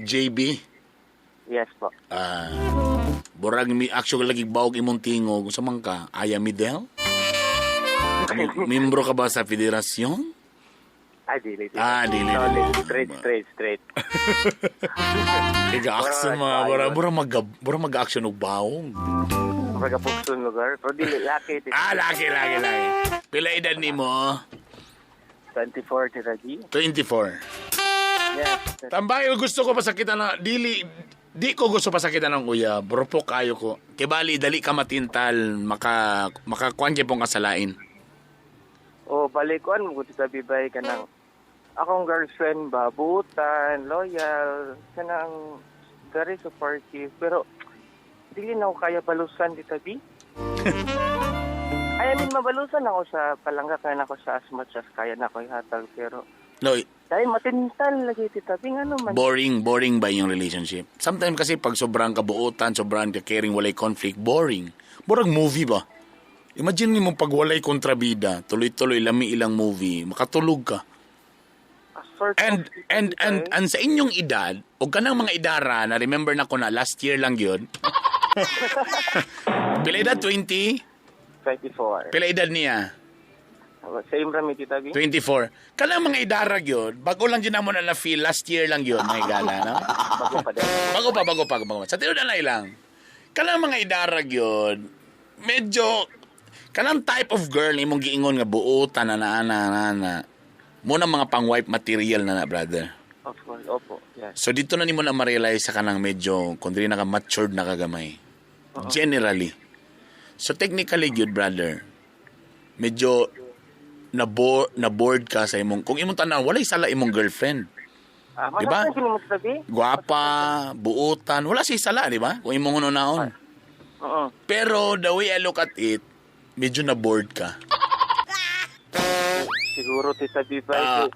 JB? Yes po. Burag mi actually lagi bawog imong tingog. Unsa man ka? Aya Midel? Membro ka ba sa federasyon? Ah, dili. Ah, dili. Straight. Iga-action mga, bura mag-action og bawog. Mura pugson lugar. Pero dili, laki. Ah, laki. Pila edad nimo? 24, Tita G. 24. Yes. Tambay, gusto ko pasakitan na, dili, di ko gusto pasakitan ng uyab. Rupok kayo ko. Kibali, dali ka matintal, makakuan kay pong kasalain. O, balikuan mo ko, Tita B, bay ka ng akong girlfriend ba, butan, loyal, kanang very supportive. Pero, dili na ako kaya balusan, Tita B. I mean, mabalusan ako sa palangga, kaya na ako sa as much as kaya na ako ihatag. Pero, No, dahil matintal lagi, Tita B, ano man. Boring ba yung relationship? Sometimes kasi pag sobrang kabuotan, sobrang ka-caring, walay conflict, boring. Borang movie ba? Imagine mo pag walay kontrabida, tuloy-tuloy lami ilang movie, makatulog ka. And sa inyong edad, o kanang mga idara, na remember na ko na last year lang yun. Pila edad? 20? 24. Pila edad niya? Same rami, Tita B. 24. Kanang mga idara yun, bago lang yun mo na na-feel, last year lang yun, may gala, no? Bago pa din. Bago pa. Sa tinuod na lang. Kanang mga idara yun, medyo, kanang type of girl, imong giingon nga buotan na na. Muna mga pang-wipe material na, brother. Of course. Opo. Yes. So dito na nimo na ma-realize sa kanang medyo kung dili na ka matured na kagamay. Generally. So technically good, brother. Medyo na bored ka sa imong, kung imong tanaw, walay sala imong girlfriend. Ah, Di ba? masaktan kini mo, Tita B? Gwapa, buutan, wala siya sala, di ba? Kung imong hunaon. Oo. Pero the way I look at it, medyo na bored ka. Siguro, Tita B, ba?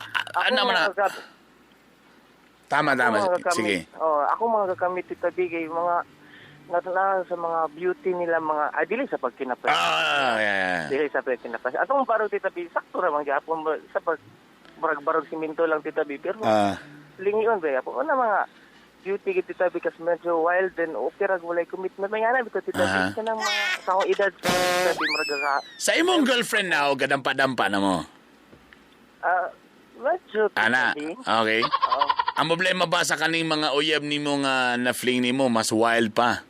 Ano man na? Tama, tama. Sige. Oh, ako mga gagamit, Tita B, kay mga natanaw sa mga beauty nila, mga dili sa pagkinapas. Ah, yeah. Dili sa pagkinapas. Atong barog, Tita B, sakto ra man gyapon sa pag barog simento lang, Tita B, pero lingion ba ako una mga beauty gid, Tita B, kasi medyo wild and okay ra walay commitment may ana bitaw, Tita B, kanang mga sa akong edad, Tita B, murag ka Sa imong girlfriend now, gadampa-dampa na mo. Medyo, Tita Ana, B. okay. Oo. Ang problema ba sa kaning mga uyab nimo nga na-fling nimo, mas wild pa?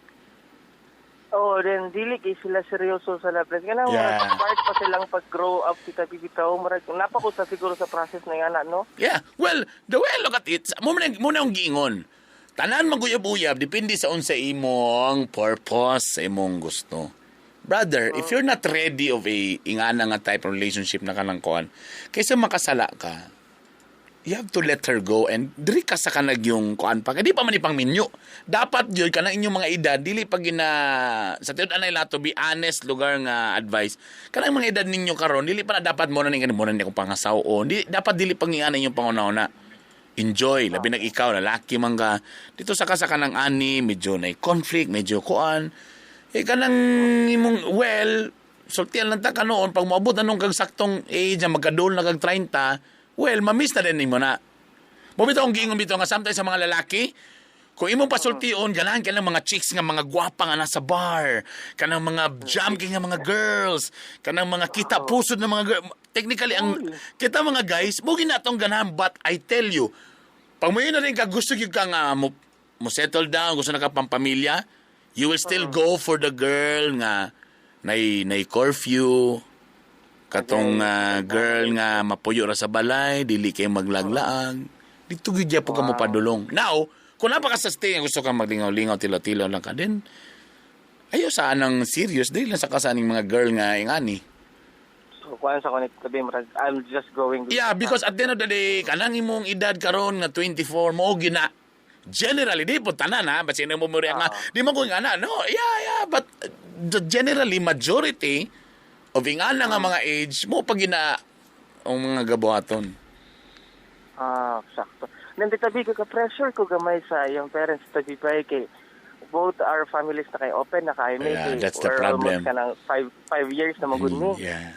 Oh, then dili kay sila seryoso sa love life. Kanang mga part pa silang pag-grow up, Tita B, bitaw murag napa ko sa siguro sa process na nga no. Yeah. Well, the way I look at it, mo na yung giingon. Tanan maguyab-uyab, depende sa unsa imong purpose, sa imong gusto. Brother, if you're not ready of a ingana nga type of relationship na kanang kuan, kaysa makasala ka, you have to let her go and diri ka sa kanag yung kuan pa. Kaya di pa man ipang minyo. Dapat yun, kanang inyong mga edad, dili pa gina, sa tiyon anay la, to be honest, lugar nga advice, kanang mga edad ninyo karon, dili pa na dapat mo na ni mo na ni akong pangasaw-on. Di, dapat dili pang iana inyong pangunauna. Enjoy, labi nag ikaw, lalaki man ka. Dito sa ka sa kanang ani, medyo na conflict, medyo kuan. Eh kanang imong, well, sultian lang ta ka noon, pag moabot na nung kag saktong age, magkadol na kag 30, well, mamiss na din nimo na. Mo bitaw ang giingon bitaw nga sometimes sa mga lalaki, kung imong pasultion, ganahan ka ng mga chicks nga mga gwapa nga nasa bar, kanang mga jam nga mga girls, kanang mga kita pusod ng mga girl. Technically, ang kita mga guys, mo ginatong ganahan, but I tell you, pag mo yun na rin ka, gusto gyud ka nga mo settle down, gusto na ka pampamilya, you will still go for the girl nga nay curfew, katong girl nga mapuyo ra sa balay, dili kay maglaglaag. Dito gyud gyapon ka mo padulong. Now, kung napaka sa stay gusto ka maglingaw-lingaw, tilo-tilo lang ka din. Ayo sa anang serious dili lang sa kasaning mga girl nga ingani. So kuan sa ko ni Tita B, murag I'm just going with Yeah, because at the end of the day, kanang imong edad karon nga 24 mo gina. Generally, di po tanan ha, basin mo mo nga, di mo ko nga na. No, yeah, but the generally majority of ingana nga mga age mo pag gina ang mga gabuhaton. Ah, sakto. Then Tita B, ka-pressure ko gamay sa iyong parents, Tita B, kay both our families na kay open na kay Yeah, kay that's the we're problem. almost kanang 5 years na magud ni. Yeah.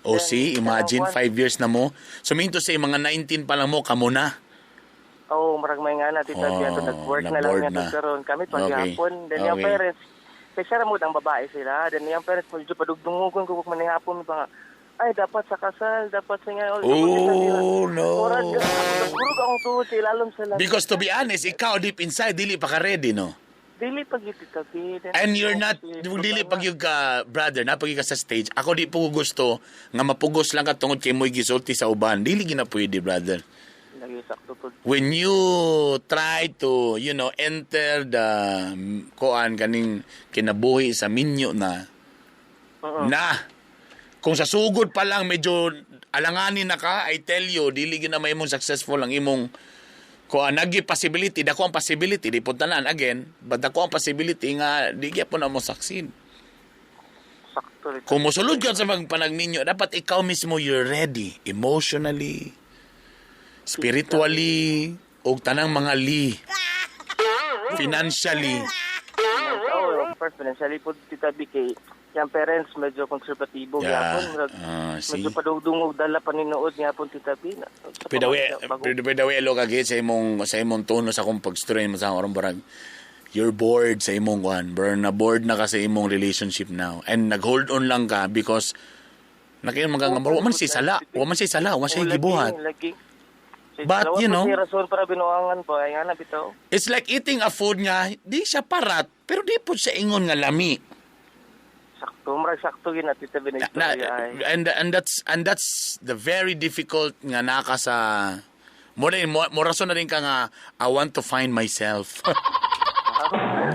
O see, imagine kanang 5 years na mo. So mean to say mga 19 pa lang mo kamo na. Oh, murag may nga na, Tita B, Oh, ato nag-work na lang na-bored niya na. karon kami paghapon. Then yung parents, kay siya ramod ang babae sila. Then yung parents medyo padugdungugon ko kung manihapon ba nga, ay dapat sa kasal, dapat sa nga. Oh, no. Murag, ako akong tuhod sa ilalom sa lahat. Because to be honest, ikaw deep inside dili pa ka ready, no? Dili pag yun, Tita B. Then, And you're not dili pag yung ka brother, na pag ka sa stage. Ako di po gusto nga mapugos lang ka tungod kay mo'y gisulti sa uban. Dili gina pwede, brother. Lagi sakto po. When you try to, you know, enter the kuan kaning kinabuhi sa minyo na, na kung sa sugod pa lang medyo alanganin na ka, I tell you, dili gina may imong successful ang imong kuan nagi possibility, dako ang possibility, di po tanan again, but dako ang possibility nga di gyapon na mo succeed. Sakto. Kung mosulod ka sa pagpanagminyo, dapat ikaw mismo you're ready emotionally, spiritually, og tanang mga li. Financially. Oh, of course, financially po, Tita B, kay yung parents medyo konserbatibo Yeah. gyapon. Murag, See? medyo padugdungog dala paninood gyapon, Tita B. Pwede lo kagi sa imong tono sa akong pag-strain mo sa akong barang you're bored sa imong kuan, burn na bored na ka sa imong relationship now and nag-hold on lang ka because nakiyon magangambaro, wa man siya sala, wa man siya gibuhat. Lagi. But, you know, may rason para binuangan pa, ay nga na bitaw. It's like eating a food nga di siya parat pero di po siya ingon nga lami. Sakto, murag sakto gyud na, Tita B, na Na, istorya ay. and that's the very difficult nga naka sa Mo rin mo rason na rin ka nga I want to find myself.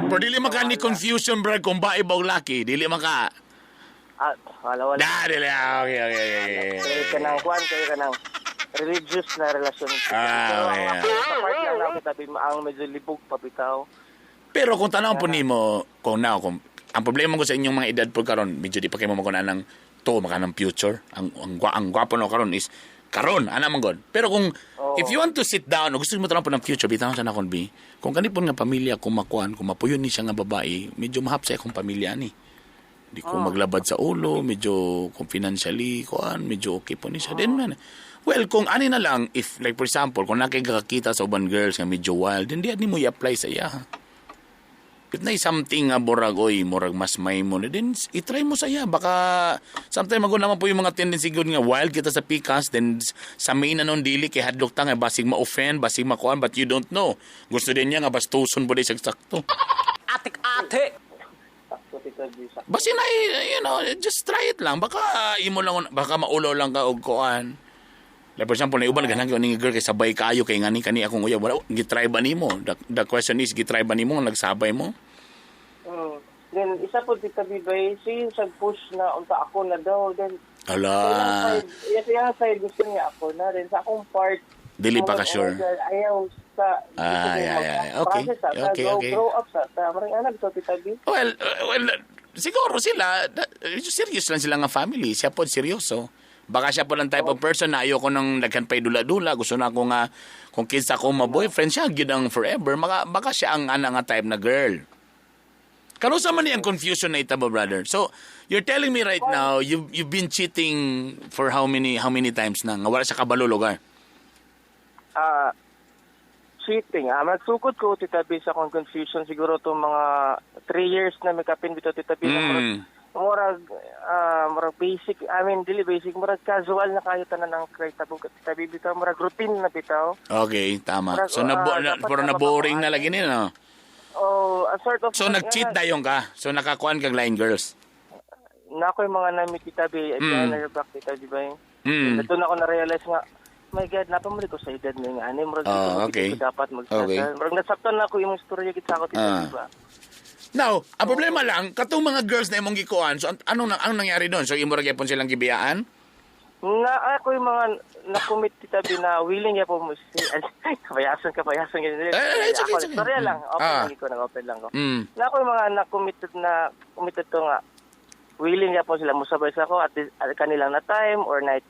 Pero dili man ka ni confusion bro kung bae ba og laki, dili man ka. Ah, wala, wala. Da, dili. Ah, okay. Kaya ka nang kuan, kaya ka nang religious na relasyon. Ah, Pero ang okay. ako, sa part lang na ako tabi, ang medyo libog pa bitaw. Pero kung tanaw po nimo, kung now, kung ang problema ko sa inyong mga edad po karon, medyo di pa kayo mamakuna ng to, maka ng future. Ang gwapo no karon is karon, ana man god. Pero kung Oo. if you want to sit down, o gusto mo tanaw po ng future, bitaw sa nakon bi. Kung kani po nga pamilya kung makuan, kung mapuyon ni siya nga babae, medyo mahap sa akong pamilya ni. Di ko maglabad sa ulo, medyo kung financially kuan, medyo okay po ni siya. Then man, well, kung ani na lang, if like for example, kung nakikita sa uban girls nga medyo wild, then di ani mo i-apply sa iya. If na something nga borag oy, murag mas may mo, then i-try mo sa iya. Baka sometimes magun naman po yung mga tendency good nga wild kita sa pikas, then sa main na nun dili kay hadlok ta nga basig ma-offend, basig makuan, but you don't know. Gusto din niya nga bastuson po di sa sakto. Atik-atik! Sakto, Tito B, sakto. Basta na, you know, just try it lang. Baka imo lang, baka maulo lang ka og kuan. Like for example, na uban ganahan ko ning girl kay sabay kayo kay ngani kani akong uyab. Wala, gitry ba nimo? The question is, gitry ba nimo nagsabay mo? Mm. Then, isa po, Tita B, bay, siya yung push na unta ako na daw. Then, Ala. sa iyang side, yes, iyang side, gusto niya ako na rin. Sa akong part, Dili pa ka murag, sure. oh my God, ayaw sa, Ah, yeah. Okay. Process, sa, Okay, grow, okay. grow up sa, sa maring anak, so, Tita B. Well, siguro sila, serious lang sila nga family. Siya po, seryoso. Baka siya po lang type of person na ayoko nang daghan pa'y dula-dula. Gusto na ako nga, kung kinsa ko ma-boyfriend siya, gyud ang forever. Baka siya ang ana nga type na girl. Kanusa man ni ang confusion na itabo, brother. So, you're telling me right now, you've been cheating for how many times na? Nga wala siya kabalo lugar. Cheating. Magsukod ko, Tita B, sa akong confusion. Siguro itong mga 3 years na may kapin bito, Tita B. Murag, murag basic, I mean, dili basic, murag casual na kayo tanan ang kay tabog, Tita B, bitaw, murag routine na bitaw. Okay, tama. Murag, So, dapat pero na-boring na lagi nila, no? Oh, a sort of... So, nag-cheat dayon ka? So, nakakuan kag line girls? Na ako yung mga namit, Tita B, mm. Back, Tita B, ba yun? Doon ako na-realize nga, my God, napamali ko sa edad na nga. Ano, murag dito okay. ko dapat mag-settle. Okay. Murag nasaktan na ako yung istorya kita ako, Tita B, ba? Now, ang problema lang, katong mga girls na imong gikuan, so anong nangyari doon? So, imo ra gyapon silang gibiyaan? Na ako yung mga na-commit, Tita B, na willing niya po mo. Kapayasan. It's okay, it's okay. Sorry lang. Open lang ko, nag-open lang ko. Na ako yung mga na-committed to nga, willing niya po sila musabay sa ako at kanilang na time or night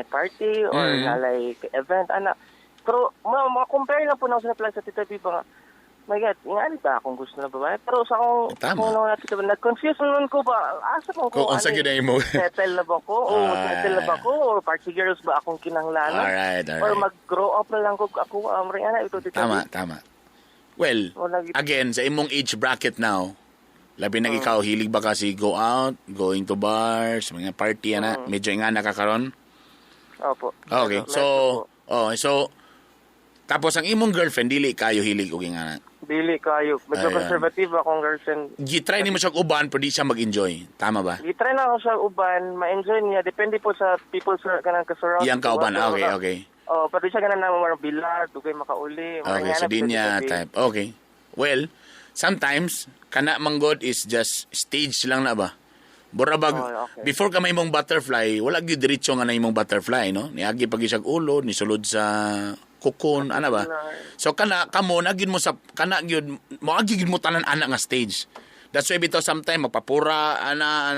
party or na like event, ana. Pero ma-compare lang po na ako sila sa Tita B ba nga, my God, nga ba akong gusto na babae? Pero sa akong, kung na Tita B, nag-confuse nun ko ba? Asa ko kung ano mo? Settle na ba ko? O settle na ba ko? Or party girls ba akong kinanglanan? Alright. Or mag-grow up na lang ko ako, ana, ito, Tita B. Tama. Well, again, sa imong age bracket now, labi na ikaw, hilig ba kasi go out, going to bars, mga party, ana, medyo nga nakakaroon? Opo. Okay. So, tapos ang imong girlfriend, dili kayo hilig og ingana. Dili kayo. Medyo conservative akong girlfriend. Gitry nimo siya uban pero di siya mag-enjoy. Tama ba? Gitry na ako siya uban, ma-enjoy niya. Depende po sa people sa kanang ka-surround. Iyang kauban. Okay. Oh, pero di siya ganang na bilar, dugay makauli. Okay, so di niya type. Okay. Well, sometimes kana manggod is just stage lang na ba? Borabag, before ka may mong butterfly, wala gyud diretso nga na imong butterfly, no? Niagi pag isag ulo, nisulod sa kukon, ana ba? So kana kamo na gyud mo sa kana gyud mo agi gyud mo tanan ana nga stage. That's why bitaw sometimes magpapura ana.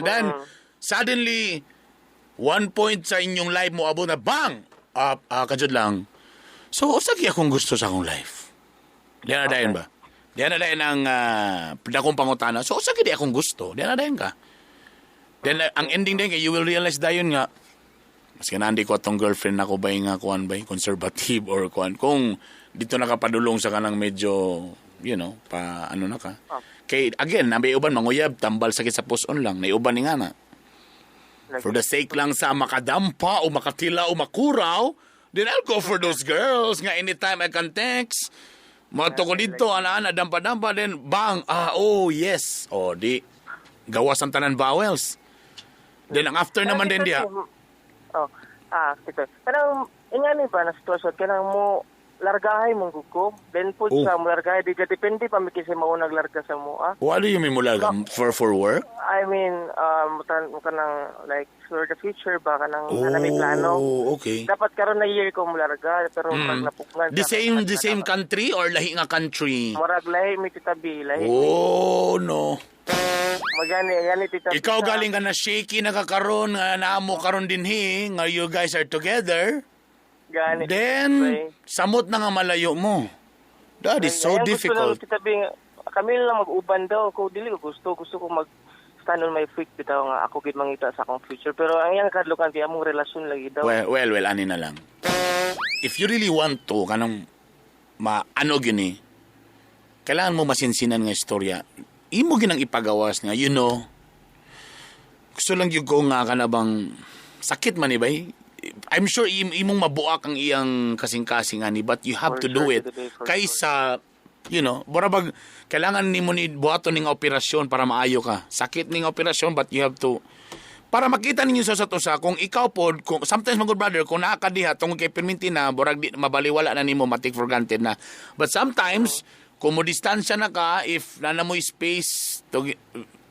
Then suddenly one point sa inyong life mo abot na bang! Kajud lang. So usa gyud akong gusto sa akong life. Diyan na dayon ba? Diyan na dayon ang dakong pangutana. So usa gyud akong gusto. Diyan na dayon ka. Then ang ending dayon kay you will realize dayon nga maski nandi ko atong girlfriend nako ba nga kuan ba conservative or kuan kung dito nakapadulong sa kanang medyo you know pa ano na ka. Kay again nabay uban manguyab tambal sakit sa puson lang naiuban ni nga na. For the sake lang sa makadampa o makatila o makuraw, then I'll go for those girls nga anytime I can text. Mato ko dito ana-ana dampa-dampa then bang oh yes. Oh di gawas ang tanan vowels. Then ang after naman din diya. Oh, tito. Pero Ingani ba na sitwasyon kanang mo largahay mong guko. Then pud sa mo largahay di ka depende pa mi kasi maunag larga sa mo ah. What do you mean mula for work? I mean kanang like for the future ba kanang oh, na may plano. Okay. Dapat karon na year ko mularga pero murag napugnan. The same country or lahi nga country? Murag lahi mi Tita B, lahi. Oh no. Magani gani Tita B. Ikaw galing ka na shaky na ka karon nga naamo karon dinhi nga you guys are together. Gani. Then samot na nga malayo mo. That is so difficult. Gusto lang, Tita B, kami lang mag-uban daw ko dili ko gusto ko mag stand on my feet bitaw nga ako gid mangita sa akong future pero ang iyang kadlukan kay among relasyon lagi daw. Well, ani na lang. If you really want to kanang maano gini, kailangan mo masinsinan nga istorya. Imo ginang ipagawas nga, you know. Gusto lang gyud ko nga kana bang sakit man ibay. I'm sure imong mabuak ang iyang kasing-kasing ani, but you have for to do sure, it. Kaysa, you know, borabag kailangan nimo ni buhaton ning operasyon para maayo ka. Sakit ning operasyon, but you have to para makita ninyo sa usa kung ikaw pod, kung sometimes my good brother, kung naa ka diha tungod kay perminti na borag di, mabaliwala na nimo, ma-take for granted na. But sometimes kung mo distansya na ka, if nana mo space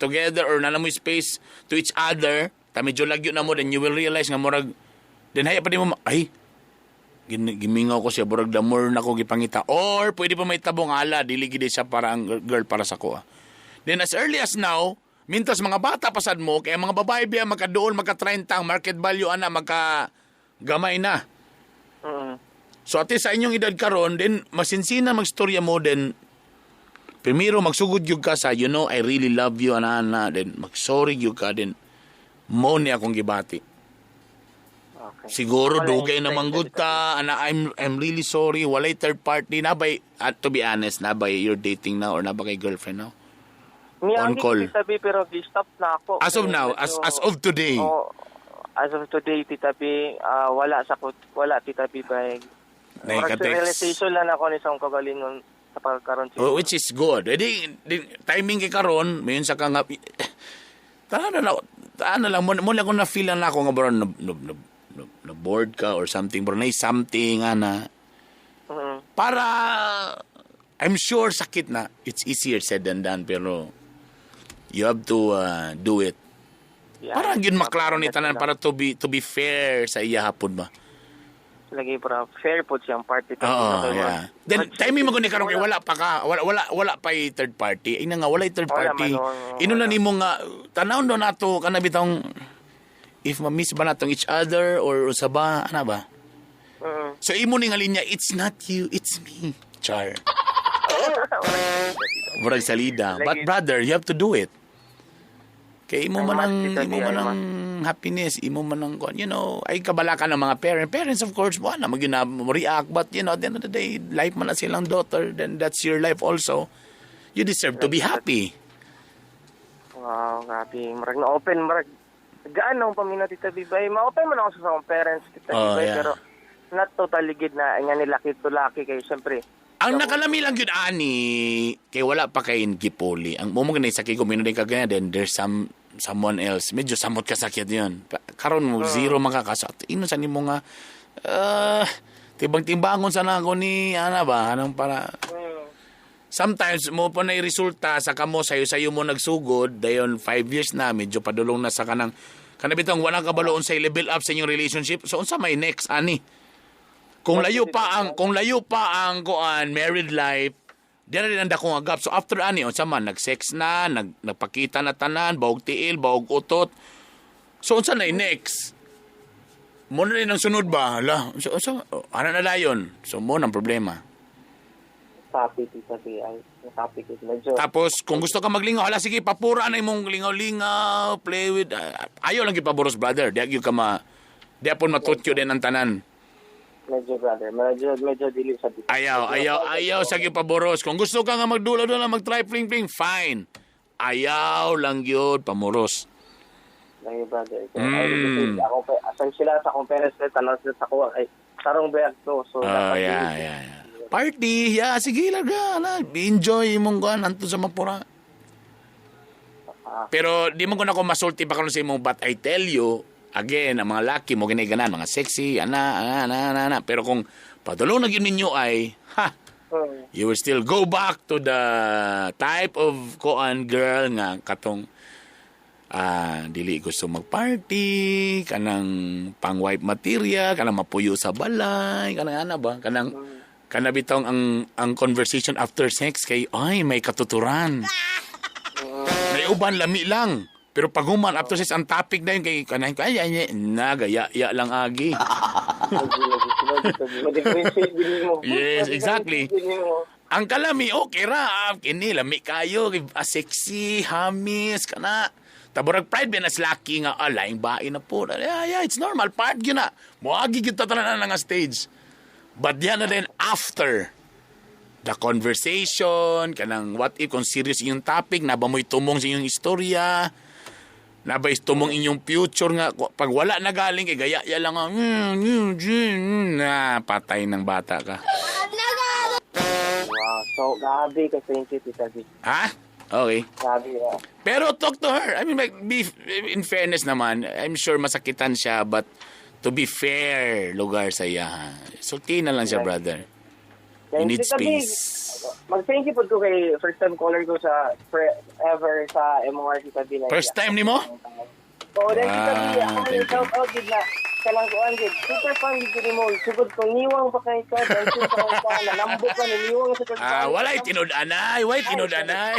together or nana mo space to each other, ta medyo lagyo na mo, then you will realize nga murag then haya pa di mo, ay, gimingaw ko siya, burag the more na ko gipangita. Or, pwede pa may tabong ala, dili gid siya para ang girl para sa ko. Then as early as now, mintas mga bata pasad mo, kaya mga babae biya magkadool, magka-30, ang market value ana, magka gamay na. So at least sa inyong edad karon, then masinsina magstorya mo, then primero magsugod gyud ka sa, you know, I really love you, ana, ana, then magsorry gyud ka, then mo ni akong gibati. Okay. Siguro Wala dugay yung na manggod ta, ana, I'm really sorry, walay third party nabay, to be honest, nabay you're dating now or nabay kay girlfriend now? Niya, On call. Tita B, pero gi-stop na ako. As of now, as of today. Oh, as of today, Tita B, wala sa wala Tita B by. Naika-text. Realization lang ako ni sa akong kagalingon sa pagkaroon. Oh, which is good. Eh, di, timing kay karon, mayon sa ka nga tana na lang mo mo lang ko na feel na ako nga bro na bored ka or something, bro, na something ana. Para I'm sure sakit na. It's easier said than done, pero you have to do it. Yeah. Para gyud maklaro ni tanan, para to be fair sa iya hapon ba. Lagi para fair po siyang party. Oo, yeah. Then timing mo guni karon kay wala pa ka, wala wala wala pa third party. Ina nga wala third Wala party. man, oo, Ino na nimo nga tanawon do nato kana bitong if ma-miss ba natong each other or usa ba ana ba. So imo ni nga linya, "It's not you, it's me." Char. Murag salida. But brother, you have to do it. Kay imo man ang imo man ang happiness, imo man ang you know, ay kabalakan ng mga parents. Parents, of course, mo na magyud na mo react, but you know, at the end of the day, life man na silang daughter, then that's your life also. You deserve to be happy. Wow, grabe. Murag na open, murag gaan akong paminaw, Tita Bibay. Ma-open man ako sa akong parents, Tita Bibay, pero not totally gid na nga ni laki to laki kay syempre. Ang nakalami lang yun, ani, kay wala pa kay gipuli. Ang mo mo sakit ko, minun ka ganyan, then there's someone else. Medyo samot ka sakit yun. Karon mo, zero makakaso. Ino sa nimo nga, tibang-timbangon sana ako ni, ana ba, anong para, sometimes mo pa na resulta sa kamo sayo-sayo mo nagsugod dayon 5 years na medyo padulong na sa kanang kana bitong wala ka baloon sa level up sa inyong relationship. So unsa may next ani kung layo pa ang kuan married life? Di na din ang dakong agap. So after ani unsa man nag-sex na, nagpakita na tanan, bahog tiil, bahog utot. So unsa na next mo na rin ang sunod ba? Hala, so, ano na dayon? So mo nang problema. Copy, Tita B. Ay, copy ko. Medyo, Tapos, kung gusto ka maglingaw, hala, sige, papura na imong lingaw-lingaw, play with, ayaw lang gipaboros, brother. Di ka ma, di apon matutyo din ang tanan. Medyo, brother. Medyo dili sa dito. Ayaw, ayaw, ayaw sa gipaboros. Kung gusto ka nga magdula-dula, mag-try fling-fling, fine. Ayaw lang yun, pamuros. Lagi, brother. Kaya, ay, ako, asan sila sa akong parents, eh, tanaw sila sa kuha. Ay, sarong bayag to. So, Oh, dapat yeah. Party, yeah, sige, larga, ala, enjoy imong kuan anto sa mapura. Pero di mo ko na ko masulti pa karon sa imong, but I tell you, Again, ang mga laki mo ginaganan, mga sexy, ana, ana, ana, ana, ana. Pero kung padulong na gyud ninyo ay, ha, you will still go back to the type of koan girl nga katong dili gusto magparty, kanang pang-wife material, kanang mapuyo sa balay, kanang ana ba, kanang kana bitong ang conversation after sex kay ay may katuturan. May uban lami lang. Pero pag human after sex ang topic na yun kay kanang ay ay nagaya ya lang agi. Yes, exactly. Ang kalami okay ra, kini lami kayo, sexy, hamis kana. Taburag pride ba na laki nga laing bae na po. Yeah, it's normal part gyud na. Moagi gyud ta tanan nga stage. But yan na din after the conversation, kanang what if kung serious inyong topic, na ba mo'y tumong sa inyong istorya, na ba tumong inyong future nga, pag wala na galing, kay gaya ya lang, na patay ng bata ka. Wow, so grabe ka, thank you, Tita B. Ha? Okay. Grabe, yeah. Pero talk to her. I mean, like, be, in fairness naman, I'm sure masakitan siya, but to be fair, lugar sa iya. Sulti na lang siya, brother. You need space. Mag-thank you po ko kay first time caller ko sa ever sa MOR, Tita B. First time ni mo? Oo, then Tita B, ako yung shout out gid na kalang kuan gid. Super fan gid ko nimo. Sugod kong niwang pa kay ka, dancing pa kay ka, nalambok ka niwang sa kag. Walay tinud-anay, walay tinud-anay.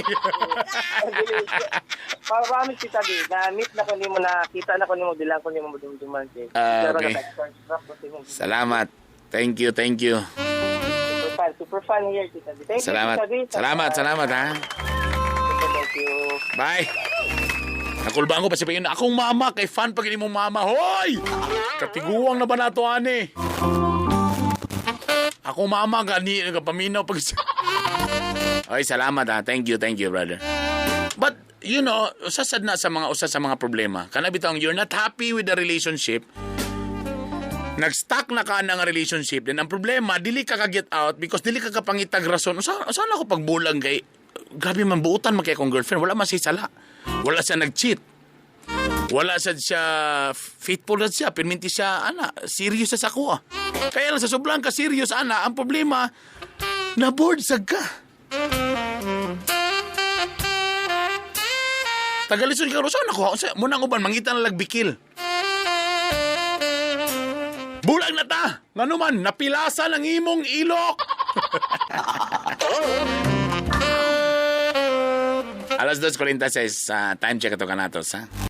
Promise Tita B, na meet na ko nimo, na kita na ko nimo, bilang ko nimo madumduman kay. Okay. Salamat. Thank you, thank you. Super fun here, Tita B. Thank salamat. You, Tita B. Salamat, ha? Thank you. Bye. Nakulbaan ko pa siya pa akong mama, kay fan pag mong mama. Hoy! Katiguang na ba nato, ane? Akong mama, gani, nagpaminaw pag... Oy, salamat, ha? Thank you, brother. But, you know, usasad na sa mga problema. Kana bitong, you're not happy with the relationship, nag-stuck na ka ng relationship, then ang problema, dili ka ka-get out because dili ka kapangitag rason. Saan ako pagbulang kay, grabe man, buutan man kay akong girlfriend. Wala man siya sala. Wala siya nag-cheat. Wala siya faithful na siya. Pirminti siya, ana, serious sa ako. Ah. Kaya lang sa sobrang ka-serious, ana, ang problema, na-bored sad ka. Tagalison ka, saan ako? Munang uban, mangita na lagbikil. Bulag na ta! Ngano man, napilasan ang imong ilok! 2:46, time check ito kanatos, ha?